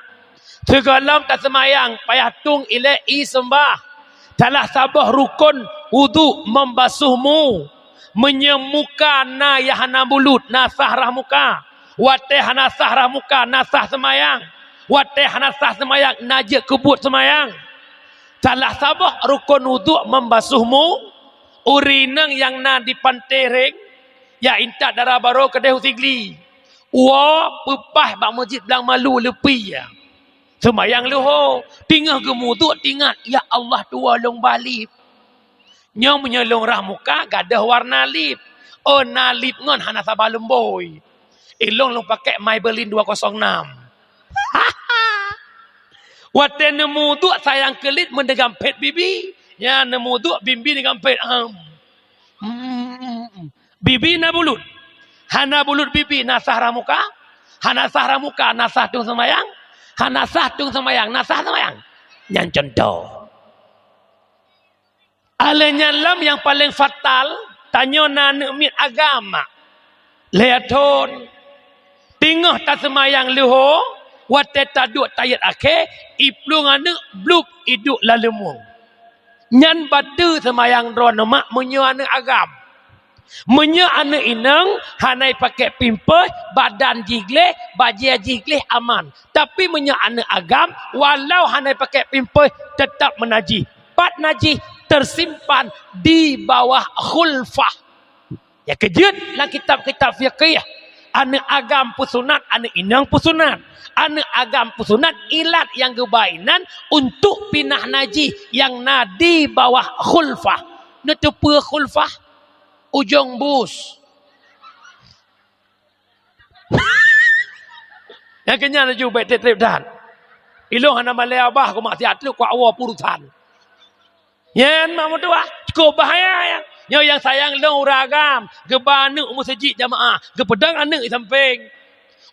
Sigohlom taseumayang payah tueng ilèe ie seumbah. Salah saboh rukon udhu membasuh mu. Meunyoe muka na nyang hana bulut, na sah rhah muka. Watèe hana sah rhah muka, na sah seumayang. Watèe hana sah seumayang, na jeuet keu buet seumayang. Salah saboh rukon udhu membasuh mu, ureueng inong nyang na di Panté Reng, ya intat dara barô keudéh u Sigli. Woe peupaih bak Meuseujid Blang Malu leupie ya. Seumayang leuhô, teungoh geumudhu teuingat, "Ya Allah, tuwoe lôn ba lip." Nyoe meunyoe lôn rhah muka gadôh warna lip. Oh, na lip ngon hana saba leumbôi. Ilôn lôn pakèk Maybelline dua kosong enam. Watèe neumudhu sayang keu lip meudeungon phét bibi. Nyan neumudhu bibi deungon phét. Am. Hmm. Bibi na bulut. Hana bulut bibi na sah rhah muka. Hana sah rhah muka na sah tueng seumayang. Hana sah tueng seumayang na sah seumayang. Nyan cuntoh. Alèh nyan lom nyang paleng fatal, tanyoe na aneuk miet agam. Lhèe thôn. Teungoh taseumayang leuhô, watèe taduek tayet akhé, iplueng aneuk blub iduek lam leumueng. Nyan bateue seumayang droeneuh mak meunyoe aneuk agam. Meunyoe aneuk inong hana ipakèk pampers, badan jih gleh, bajèe jih gleh aman. Tapi meunyoe aneuk agam, walau hana ipakèk pampers, teutap meunajih. Pat najih? Teusimpan di bawah khulfah. Nyang keujeuet lam kitab-kitab fiqih, aneuk agam peusunat, aneuk inong peusunat. Aneuk agam peusunat ilat nyang geuba inan untuk pinah najih nyang na di bawah khulfah. Neuteupeue khulfah? Ujong bus. Nyang keunyan laju bèk trép-trép that. Ilôn hana malèe babah, kumaksiat trép, kuwoe peurusan. Nyan mak meutuah, cukup bahaya nyan. Nyoe nyang sayang lôn ureueng agam, geuba aneuk u meuseujid jamaah, geupeudong aneuk di sampéng.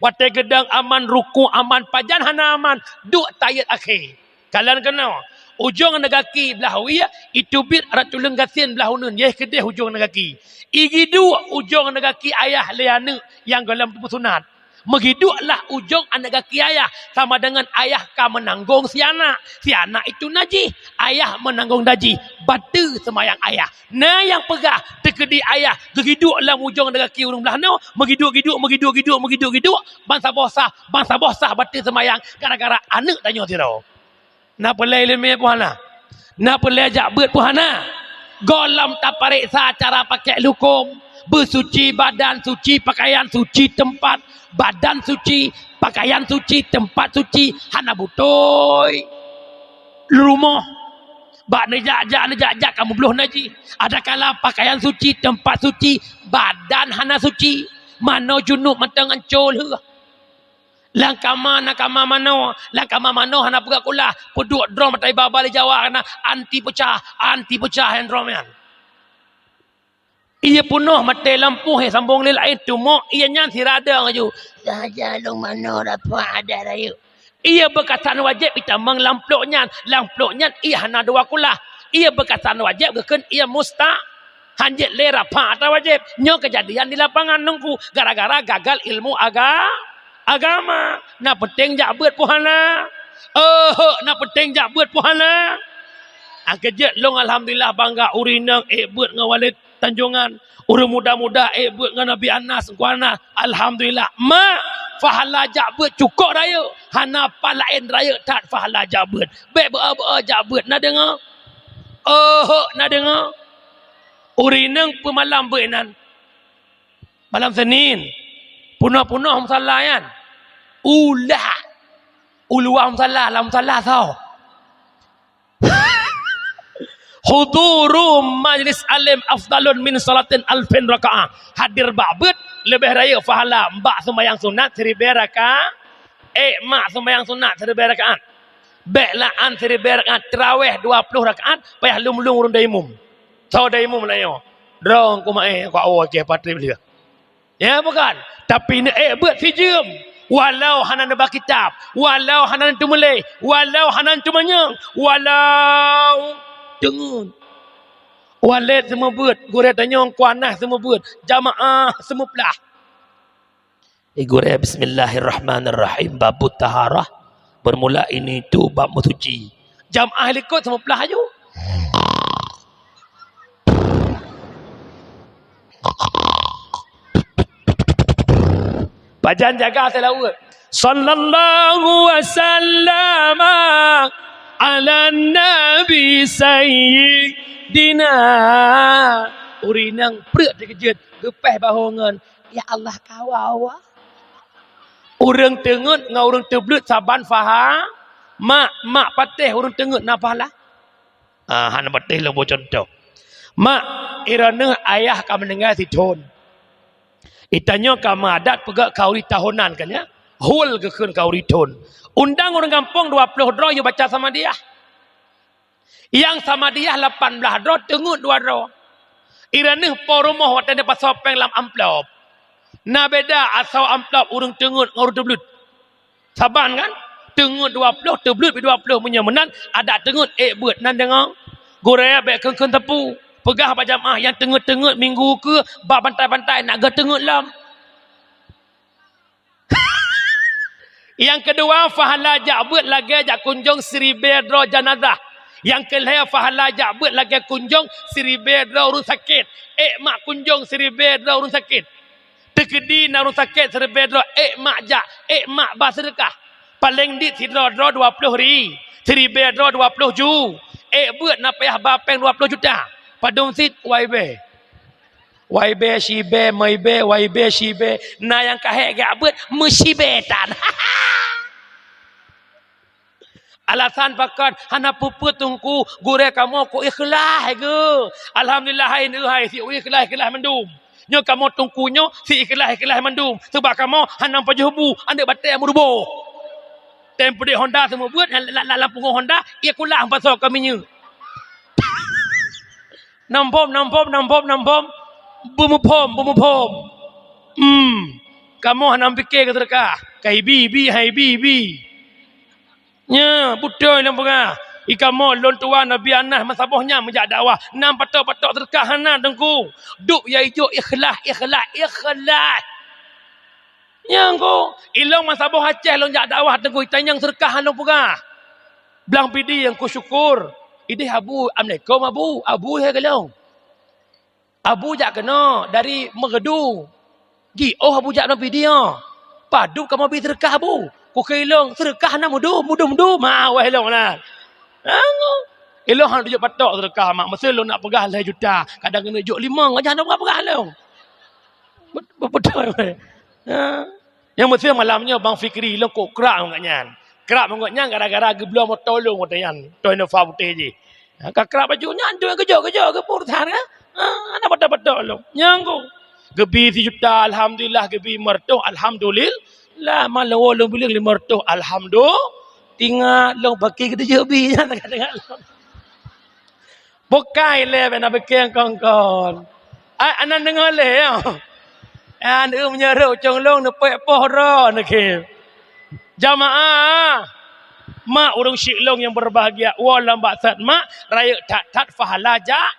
Watée geudong aman rukuk, aman pajan hana aman, duek tahiyat akhé. Kalon keunoe, ujong neugaki blah wie, iteubiet rot tuleueng gasien blah uneuen, yeh keudeh ujong neugaki. Igiduek ujong neugaki ayah lé aneuk nyang gohlom teupeusunat. Meugiduek lah ujong aneuk gaki ayah sama dengan ayah ka meunanggong si anak. Si anak itu najih, ayah meunanggong najih. Bateue seumayang ayah. Na nyang peugah teukeudi ayah geugiduek lam ujong aneuk gaki ureueng blah noe, meugiduek-giduek, meugiduek-giduek, meugiduek-giduek, ban saboh sah, ban saboh sah bateue seumayang gara-gara aneuk tanyoe sidroe. Na peureulée ileumé peue hana? Na peureulée jak beuet peue hana? Gohlom tapareksa cara pakai huköm, beusuci badan, suci pakaian, suci teumpat, badan suci, pakaian suci, teumpat suci, hana beutôi rumoh. Bak neujak-jak, neujak-jak ka meubloh najih. Adakala pakaian suci, teumpat suci, badan hana suci, manoe junub mantong ancô lheueh. Lam kama na kama manoe, lam kama manoe hana peugah kulah, peuduek droe mata iba bak lé Jawa na anti peucah, anti peucah nyang droe nyan. Ie peunoh maté lampôh, ie sambong lé laén, teuma ie nyan sira dong aju. Sahaja lôn manoe rapat adat rayeuk. Ie beukasan wajéb itamong lam plôk nyan, lam plôk nyan ie hana dua kulah. Ie beukasan wajéb geukheun ie musta. Hanjeuet lé rapat atra wajéb. Nyoe keujadian di lapangan Teungku, gara-gara gagal ilmu aga-, agama. Na peunteng jak beuet peue hana? Oho, na peunteng jak beuet peue hana? Nyang keujeuet lôn alhamdulillah bangga ureueng inong ék beuet ngon Walid Tanjongan. Ureueng muda-muda ék beuet ngon Abi Anas, Teungku Anas. Alhamdulillah. Mak, pahala jak beuet cukôp rayeuk. Hana paih laén rayeuk that pahala jak beuet. Bék beu-o beu-o jak beuet. Na deungoe? Oho, na deungoe? Ureueng inong peumalam beuet nan. Malam Senin. Peunoh-peunoh musala nyan. Ulah. Uluwa musala, lam musala soe? Huduru majlis alim afdalun min salatin alfin rakaah. Hadir bak beuet leubeh rayeuk pahala bak seumayang sunat siribée rakaat. Ék mak seumayang sunat siribée rakaat. Bék la'an siribée rakaat, teurawéh dua ploh rakaat, payah lom-lom ureueng daimum. Soe daimum nyoe? Droe ku maé, ku awai keu patré lheueh. Ya, bukan? Tapi neuék beuet sijeuem. Walau hana neuba kitab, walau hana neuteumulée, walau hana neuteumanyong, walau teungeut. Walét seumeubeuet, gurée tanyong kuanah seumeubeuet, jamaah seumeuplah. Gurée, bismillahirrahmanirrahim, babut taharah. Bermula ini tu bab meusuci. Jamaah likot seumeuplah aju. Pajan jaga seulaweuet. Sallallahu wasallama ala nabi sayyidina. Ureueng inong preuk teukeujeuet, geupéh bahô ngon, "Ya Allah, kawa, wa." Ureueng teungeut ngon ureueng teubleuet saban paha, mak, mak patéh ureueng teungeut na pahala. Ah, hana patéh lôn boh cuntoh. Mak, droeneuh ayah ka meuninggai sithon. Itanyoe ka meuadat peugah khauri tahunan kan ya? Hul geukheun khauri thon. Undang ureueng gampông dua ploh droe yue baca samadiah. Nyang samadiah lapan blaih droe teungeut dua droe. Droeneuh po rumoh watée neupasoe péng lam amplop. Na beda asoe amplop ureueng teungeut ngon ureueng teubleuet. Saban kan? Teungeut dua ploh, teubleuet pih dua ploh. Meunyoe meunan, adat teungeut ék beuet nan deungoe. Gurée bék kheun-kheun teupeu. Peugah bak jamaah nyang teungeut-teungeut minggu keu bak bantai-bantai nak geuteungeut lom. Nyang keudua, pahala jak beuet lagée jak kunjong siribée droe janazah. Nyang keulhée, pahala jak beuet lagée kunjong siribée droe ureueng sakét. Ék mak kunjong siribée droe ureueng sakét. Teukeudi na ureueng sakét siribée droe, ék mak jak, ék mak ba seudeukah. Paléng dit sidroe droe dua ploh ri, siribée droe dua ploh ju. Ék beuet na payah ba péng dua ploh juta. Padum cit waibe. Waibe sibée, maibe, waibe sibée. Na nyang ka hék geujak beuet, meusibée tan. Alasan pakon hana peue-peue teungku, gurée kamoe ku ikhlaih geuh. Alhamdulillah hai neuhai si ikhlaih-ikhlaih mandum. Nyoe kamoe teungku nyoe si ikhlaih-ikhlaih mandum. Sebab kamoe hana pajoh bu, aneuk batée meuruboh. Tem peudeh Honda seumeubeuet lam, lam, lam pungoh Honda, ie kulah pasoe keu minyeuk. Nam phom, nam phom, nam phom, nam phom. Beumuphom, beumuphom. Hmm. Kamoe hana pike keu seudeukah. Ka ibi, ibi, hai ibi, ibi. Nya, beutôi lôn peugah. I kamoe lôn tuan Nabi Anas meusaboh nyan meujak dakwah. Nam patok-patok seudeukah hana, Teungku. Duek ya ijok ikhlas, ikhlas, ikhlas. Nyang ko, ilong masa boh Aceh lôn jak dakwah Teungku, itanyong seudeukah lôn peugah. Blang Pidie nyang ku syukur. Ideh Abu, "Assalamualaikum Abu." Abu hai geulong. Abu jak keunoe dari Meugeudu. Jiôh Abu jak Blang Pidie. Padub kamoe bi seudeukah Abu. Ku keu ilong, seudeukah na mudu, mudu, mudu. Ma, wah ilong na. Ilong hana jok patok seudeukah mak. Meuseu lôn nak peugah lhèe juta. Kadang keuneuk jok limong aja hana peugah-peugah lôn. Bet-, beutôi. Ha. Nyang meuseu malam nyoe Bang Fikri lôn kok krab ngon nyan. Krab ngon nyan gara-gara geubloe moto lôn watèe nyan. Moto Innova putéh jih. Ha, ka krab laju nyan, deuh keujok-keujok, geupeurusan, ha? Ha, hana patok-patok lôn. Nyang ku. Geubi sijuta, alhamdulillah, geubi lima reutôh, alhamdulillah. Malah lôn bilang lima reutôh, alhamdulillah. Tinggai lôn paké keudeh jeuet bi nyan teuka-teuka lôn. Bukai lé bèk na pike kon-kon. Ai, aneuk deungö lé, ya. An eu meunyeurok cong long neupek poh droe neukheun. Jamaah, mak ureueng syik long nyang berbahagia, woe lam bak that mak, rayeuk that-that pahala jak.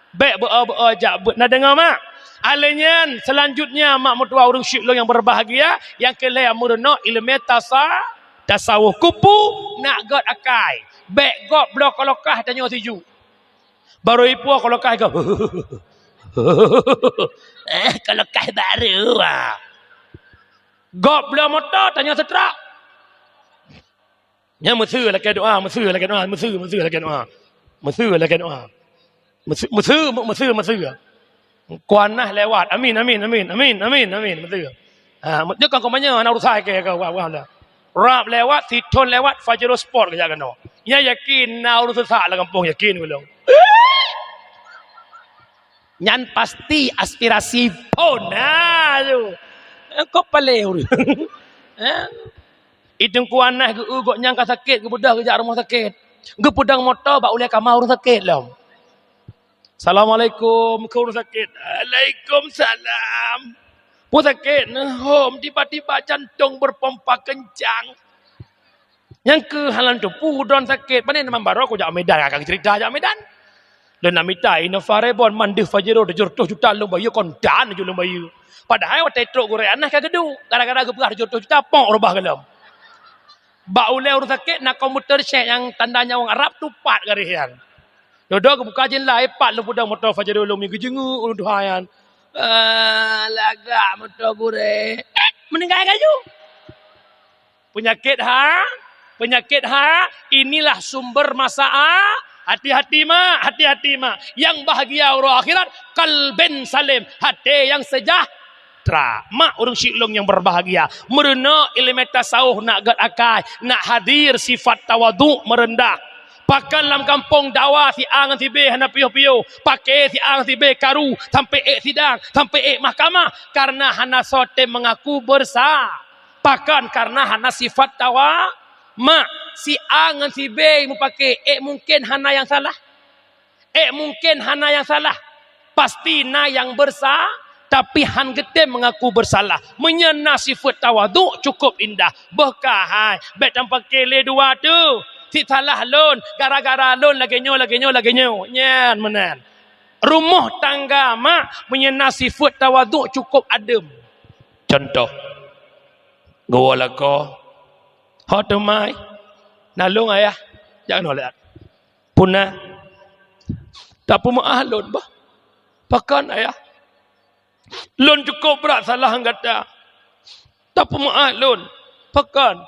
Bèk beu-o-beu-o jak beuet na deungö mak. Alèh nyan, selanjutnya mak meutuah ureueng syik long nyang berbahagia, nyang keu lhèe meurunoe ileumèe tasa-, tasawuf. Kupu, nak göt akai. Bèk göt bloe keu lokah tanyoe sijuek. Barô ipuwoe keu lokah gob. Eh, keu lokah barô, ah. Gob bloe moto tanyoe seutrak. Nyan meuseu lakèe doa, meuseu lakèe doa, meuseu, meuseu lakèe doa. Meuseu lakèe doa. Meuseu, meuseu, meuseu, meuseu. Kuanah lewat. Amin, amin, amin, amin, amin, amin. Beutôi. Ha, nyoe kan kampanye hana urusan ke, ke, wah, wah, dah. Rap lewat, Siton lewat, Fajrul Sport kejak keunoe. Nyan yakin na ureueng seusak lam gampông, yakin ulôn. Nyan pasti aspirasi phon. Ha, tu. Kok paleng ureueng. Ha? I Teungku Anas geu-eu gobnyan ka sakét, geubeudôh geujak rumoh sakét. Geupeudong moto bak ulèe kama ureueng sakét lom. "Assalamualaikum," kheun ureueng sakét. "Waalaikumsalam." Peue sakét? "Neuhom, tiba-tiba jantong berpompa kencang." Nyang keu halan teupeu droen sakét, pane teuma barô kujak Medan, ka geuceurita jak Medan. Lôn na mita Innova Reborn, mandeh Pajero tujoh reutôh juta lôn bayeue, kontan ju lôn bayeue. Padahai watèe trok gurèe Anas ka geuduek, gara-gara geupeugah tujoh reutôh juta, pok reubah gohlom. Bak ulèe ureueng sakét na komputer syèk nyang tanda nyawöng Arab, tupat garéh nyan. Dudoe geubuka jendela, ipat lôn peudong moto Pajero lôn, mi geujeungeuk ulôn tuha nyan. Ah, lagak moto gurèe. Eh, meuninggai laju. Peunyakét ha, peunyakét ha, inilah sumber masalah. Hati-hati mak, hati-hati mak. Nyang bahagia uroe akhirat, qalbin salim, até nyang seujah- tra. Mak ureueng syik long nyang berbahagia. Meurunoe ileumèe tasawuf nak göt akai, nak hadir sifat tawadhu meureundah. Pakon lam gampông dawa si A ngon si B hana piôh-piôh, paké si A ngon si B karu, sampai ék sidang, sampai ék mahkamah, karena hana soe tém mengaku bersa-, pakon karena hana sifat tawa-, mak, si A ngon si B meupaké, ék mungken hana nyang salah. Ék mungken hana nyang salah, pasti na nyang bersa-, tapi han geutém mengaku bersalah. Meunyoe na sifeuet tawadhu cukôp indah, boh ka hai, bèk tapaké lé dua tu. Sit salah lôn, gara-gara lôn lagèe nyoe, lagèe nyoe, lagèe nyoe. Nyan meunan. Rumoh tangga mak meunyoe na sifeuet tawadhu cukôp adem. Contoh, geuwoe lakoe, "Ho teumai, na lôn ayah, jak keunoe lé." Puna, tapeumeu'ah lôn bah. Pakon, ayah? Lôn cukôp brat salah ngon gata. Tapeumeu'ah lôn. Pakon?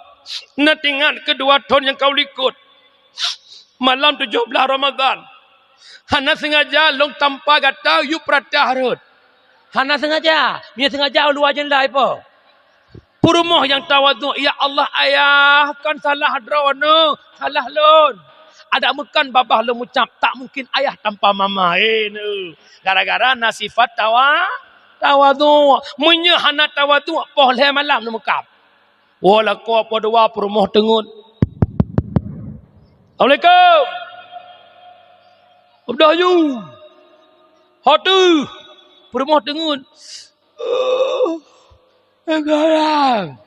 Na teuingat keu dua thôn nyang ka u likôt. Malam tujoh blaih Ramadhan. Hana seungaja lôn tampa gata yub peurata rhot. Hana seungaja. Meunyoe seungaja, uluwa jeuet lé ipo. Peurumoh nyang tawadhu, "Ya Allah, ayah, kon salah droeneuh, salah lôn. Adak meukon babah lôn meucab, tak mungkin ayah tanpa mama." Eh, neu. Gara-gara na sifat tawa-, tawadhu. Meunyoe hana tawadhu, poh lhèe malam lôn meukab. Woe lakoe poh dua peurumoh teungeut. "Assalamualaikum." Beudôh yu. Ho teuh! Peurumoh teungeut. Oh, sekarang.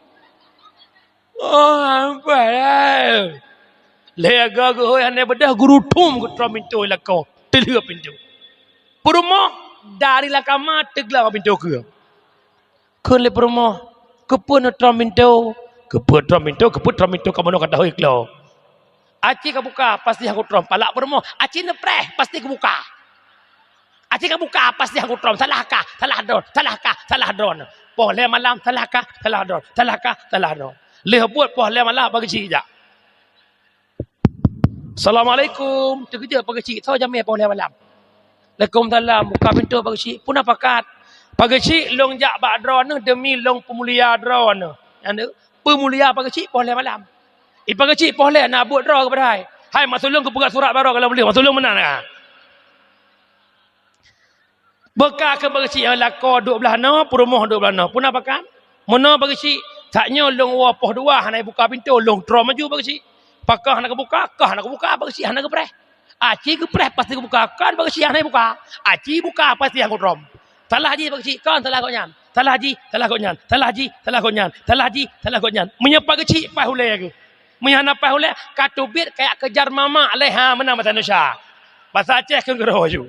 Oh, sampai lah. Lhèe geuh geuhôi hana beudôh, geuruthom geutrôm pintoe lakoe, teulheueh pintoe. Peurumoh dari lam kama teuglang pintoe keue. Kheun lé peurumoh, "Keupeue neutrôm pintoe?" "Keupeue trôm pintoe? Keupeue trôm pintoe kamoe nyoe ka tahôi keue?" "Aci kabuka, pasti han kutrôm." Palak peurumoh, "Aci neupreh, pasti kubuka. Aci kabuka, pasti han kutrôm. Salah kah? Salah droe. Salah kah? Salah droe." Poh lhèe malam, salah kah? Salah droe. Salah kah? Salah droe. Lheueh buet poh lhèe malam, Pak Geuchik jak. "Assalamualaikum." Teukeujot Pak Geuchik, soe jamèe poh lhèe malam. "Waalaikumsalam." Buka pintoe Pak Geuchik. "Peue na pakat?" "Pak Geuchik, lôn jak bak droeneuh demi lôn peumulia droeneuh." Nyan deuh, peumulia Pak Geuchik poh lhèe malam. I Pak Geuchik poh lhèe na buet droe keupadahai. "Hai, mak sulông keupeugah surat barô ka lôn tuléh, mak sulông meunan ka." Beuka keu Pak Geuchik nyang lakoe duek blaih noe, peurumoh duek blaih noe. Peue na pakat? "Meunoe Pak Geuchik, that nyoe lôn woe poh dua hana buka pintoe, lôn trôm laju Pak Geuchik. Pakon hana kubuka?" "Kah hana kubuka, Pak Geuchik hana geupreh." "Aci geupreh pasti kubuka." "Kon Pak Geuchik hana buka." "Aci buka pasti han kutrôm." "Salah jih Pak Geuchik." "Kon salah gobnyan." "Salah jih, salah gobnyan." "Salah jih, salah gobnyan." "Salah jih, salah gobnyan." Meunyoe Pak Geuchik paih ulèe geuh. Meunyoe hana paih ulèe, ka teubiet kayak kejar mamak lé, ha, meunan basa Indonesia. Basa Aceh keu geuro ju.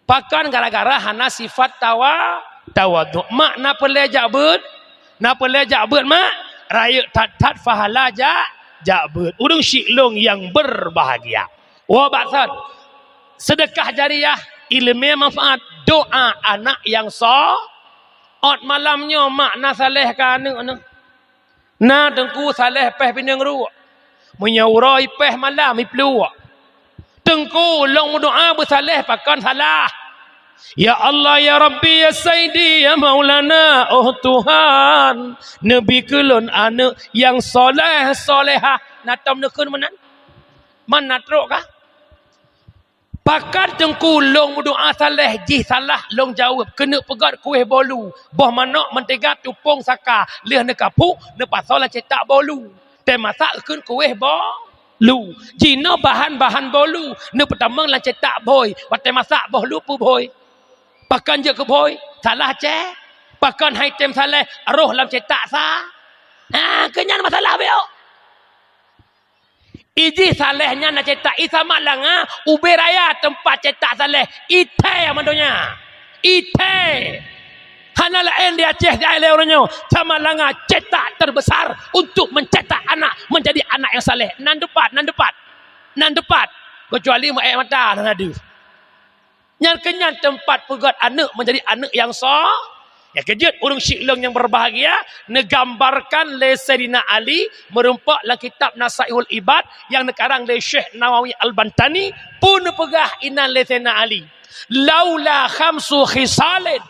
Pakon? Gara-gara hana sifat tawa-, tawadhu. Mak, na peureulèe jak beuet? Na peureulèe jak beuet, mak? Rayeuk that-that pahala jak, jak beuet. Ureueng syik lôn nyang berbahagia. Woe bak thon. Seudeukah jariah, ileumèe manfaat, doa anak nyang so-, ôt malam nyoe, mak, na saleh keu aneuk neuh. Na Teungku saleh péh pineung ruek. Meunyoe uroe ipéh malam ipluek. Teungku, lôn meudoa beusaleh pakon salah. Ya Allah, ya Rabbi, ya Saidi, ya Maulana, oh Tuhan, neubi keu lôn aneuk nyang soleh solehah. Na tom neukheun meunan? Man na trok kah? Pakon Teungku lôn meudoa saleh jih salah lôn jaweueb, keuneuk peugöt kueh bolu, boh manok, mantega, tupông saka, lheueh neukapuk, neupasoe lam cetak bolu. Teumasak kheun kueh bolu. Jinoe bahan-bahan bolu, neupeutamong lam cetak bhôi, watèe masak boh lu peubhôi. Pakon jeuet keu bhôi? Salah cèt. Pakon han tém saleh roh lam cetak sa? Ha, keu nyan masalah beuh. Ijih saleh nyan na cetak i Samalanga, ubé raya teumpat cetak saleh, ithèe mantong nyan. Ithèe. Hana laén di Aceh di ilèe uroe nyoe, Samalanga cetak terbesar untuk mencetak anak menjadi anak yang saleh. Nan teupat, nan teupat. Nan teupat. Keucuali meu èk mata nan adeuh. Nyan keuh nyan teumpat peugöt aneuk meunjadi aneuk nyang so-, nyang keujeuet ureueng syik lôn nyang berbahagia, neugambarkan lé Saidina Ali meurumpok lam kitab Nasaihul Ibad nyang neukarang lé Syekh Nawawi Al-Bantani, peue neupeugah inan lé Saidina Ali, "Laula khamsu khisalin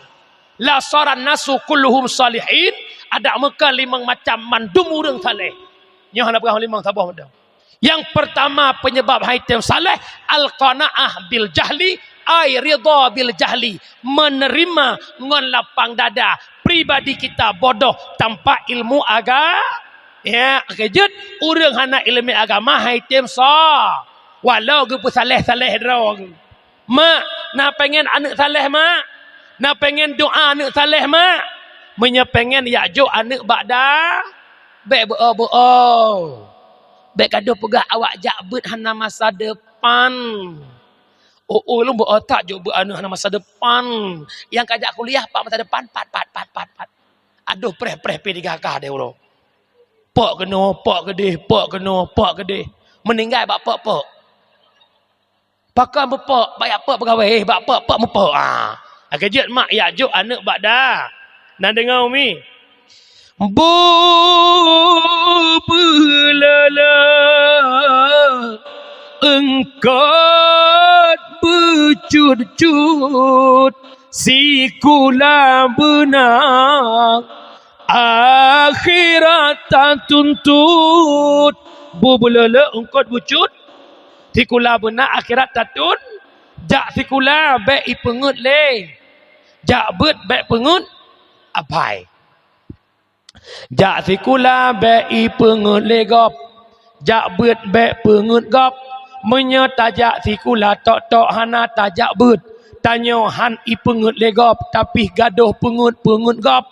la saran nasu kulluhum salihin," adak meukeue limong macam mandum ureueng saleh. Nyoe hana peugah limong saboh mantong. Nyang peurtama peunyeubab han tém saleh, al-qanaah bil jahli, ai ridha bil jahli, menerima ngon lapang dada pribadi kita bodoh tanpa ilmu aga-, ya, keujeuet ureueng hana ileumèe agama han tém sa, walau geupeusaleh-saleh droe geuh. Mak, na pengen aneuk saleh, Mak? Na pengen doa aneuk saleh, Mak? Meunyoe pengen, jak jok aneuk bak da-, bèk beu-o-beu-o. Bèk gadoh peugah awak jak beuet hana masa depan. Oh, oh, lôn beu-o that jok beuet aneuk hana masa depan. Nyang ka jak kuliah pat masa depan, pat, pat, pat, pat, pat. Adoh preh-preh P tiga K deh uroe. Pok keunoe, pok keudeh, pok keunoe, pok keudeh. Meuninggai bak pok-pok. Pakon beupok, bak jak pok peugawée, eh, bak pok-pok meupok. Ah. Lagèe jeuet mak jak jok aneuk bak da. Na deungoe, Umi? Bu beulala eungkot beucut-cut sikula beuna akhirat tatuntut. Bu beulala eungkot beucut sikula beuna akhirat tatun, jak sikula bèk ipeungeut lé. Jak beuet bèk peungeut abai. Jak sikula bèk ipeungeut lé gob. Jak beuet bèk peungeut gob. Meunyoe tajak sikula tok-tok hana tajak beuet. Tanyoe han ipeungeuet lé gob, tapi gadôh peungeuet-peungeuet gob.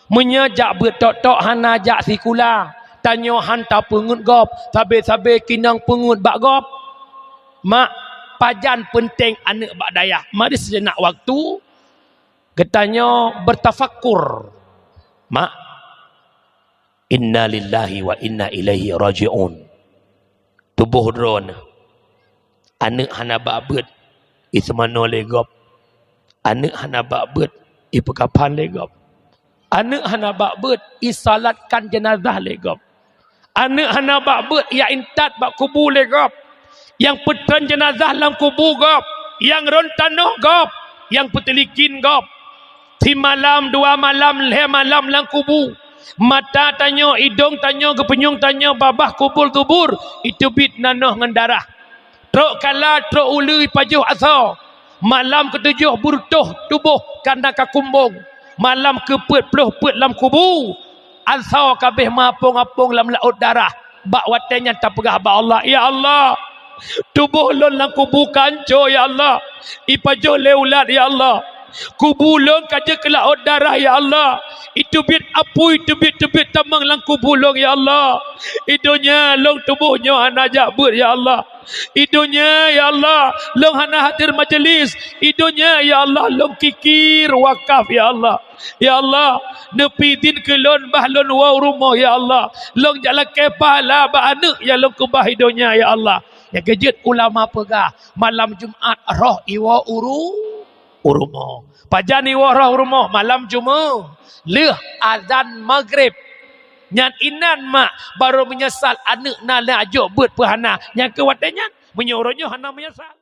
Meunyoe jak beuet tok-tok hana jak sikula, tanyoe han tapeungeuet gob, sabe-sabe kinong peungeuet bak gob. Mak, pajan peunteng aneuëk bak dayah. Mari seujenak waktu geutanyoe beutafakkur. Mak, inna lillahi wa inna ilaihi raji'un. Tuboh droeneuh. Aneuëk hana bak beuet, iseumanoe lé gob. Aneuëk hana bak beuet, ipeukafan lé gob. Aneuëk hana bak beuet, isalatkan jeunazah lé gob. Aneuëk hana bak beuet, ya intat bak kubu lé gob. Nyang peutreun jeunazah lam kubu gob, nyang rhon tanoh gob, nyang peuteulikin gob. Simalam, dua malam, lhée malam lam kubu. Mata tanyoe, idong tanyoe, geupeunyueng tanyoe babah kubur-kubur, iteubiet nanoh ngon darah. Trok kala, trok uleue ipajoh asoe. Malam keutujoh beureutoh tuboh kana ka kumbong. Malam keupeuet ploh peuet lam kubu, asoe ka abéh meuapong-apong lam laôt darah. Bak watée nyan tapeugah bak Allah, "Ya Allah, tuboh lôn lam kubu ka hanco, ya Allah. Ipajoh lé ulat, ya Allah. Kubu lôn ka jeuet keu laôt darah, ya Allah. Iteubiet apui, teubiet-teubiet tamong lam kubu lôn, ya Allah. I donya lôn tuboh nyoe hana jak beuet, ya Allah. I donya, ya Allah, lôn hana hadir majeulis. I donya, ya Allah, lôn kikir wakaf, ya Allah. Ya Allah, neupi idin keu lôn bah lôn woe u rumoh, ya Allah. Lôn jak lakée pahala bak aneuëk nyang lôn keubah i donya, ya Allah." Nyang keujeuet ulama peugah, malam Jumat roh iwoe u ru-, u rumoh. Pajan iwoe roh u rumoh? Malam Jumat. Lheueh azan Maghrib. Nyan inan mak barô meunyeusal aneuëk na lheueh jok beuet peuhana. Nyang keu watée nyan, meunyoe uroe nyoe hana meunyeusal.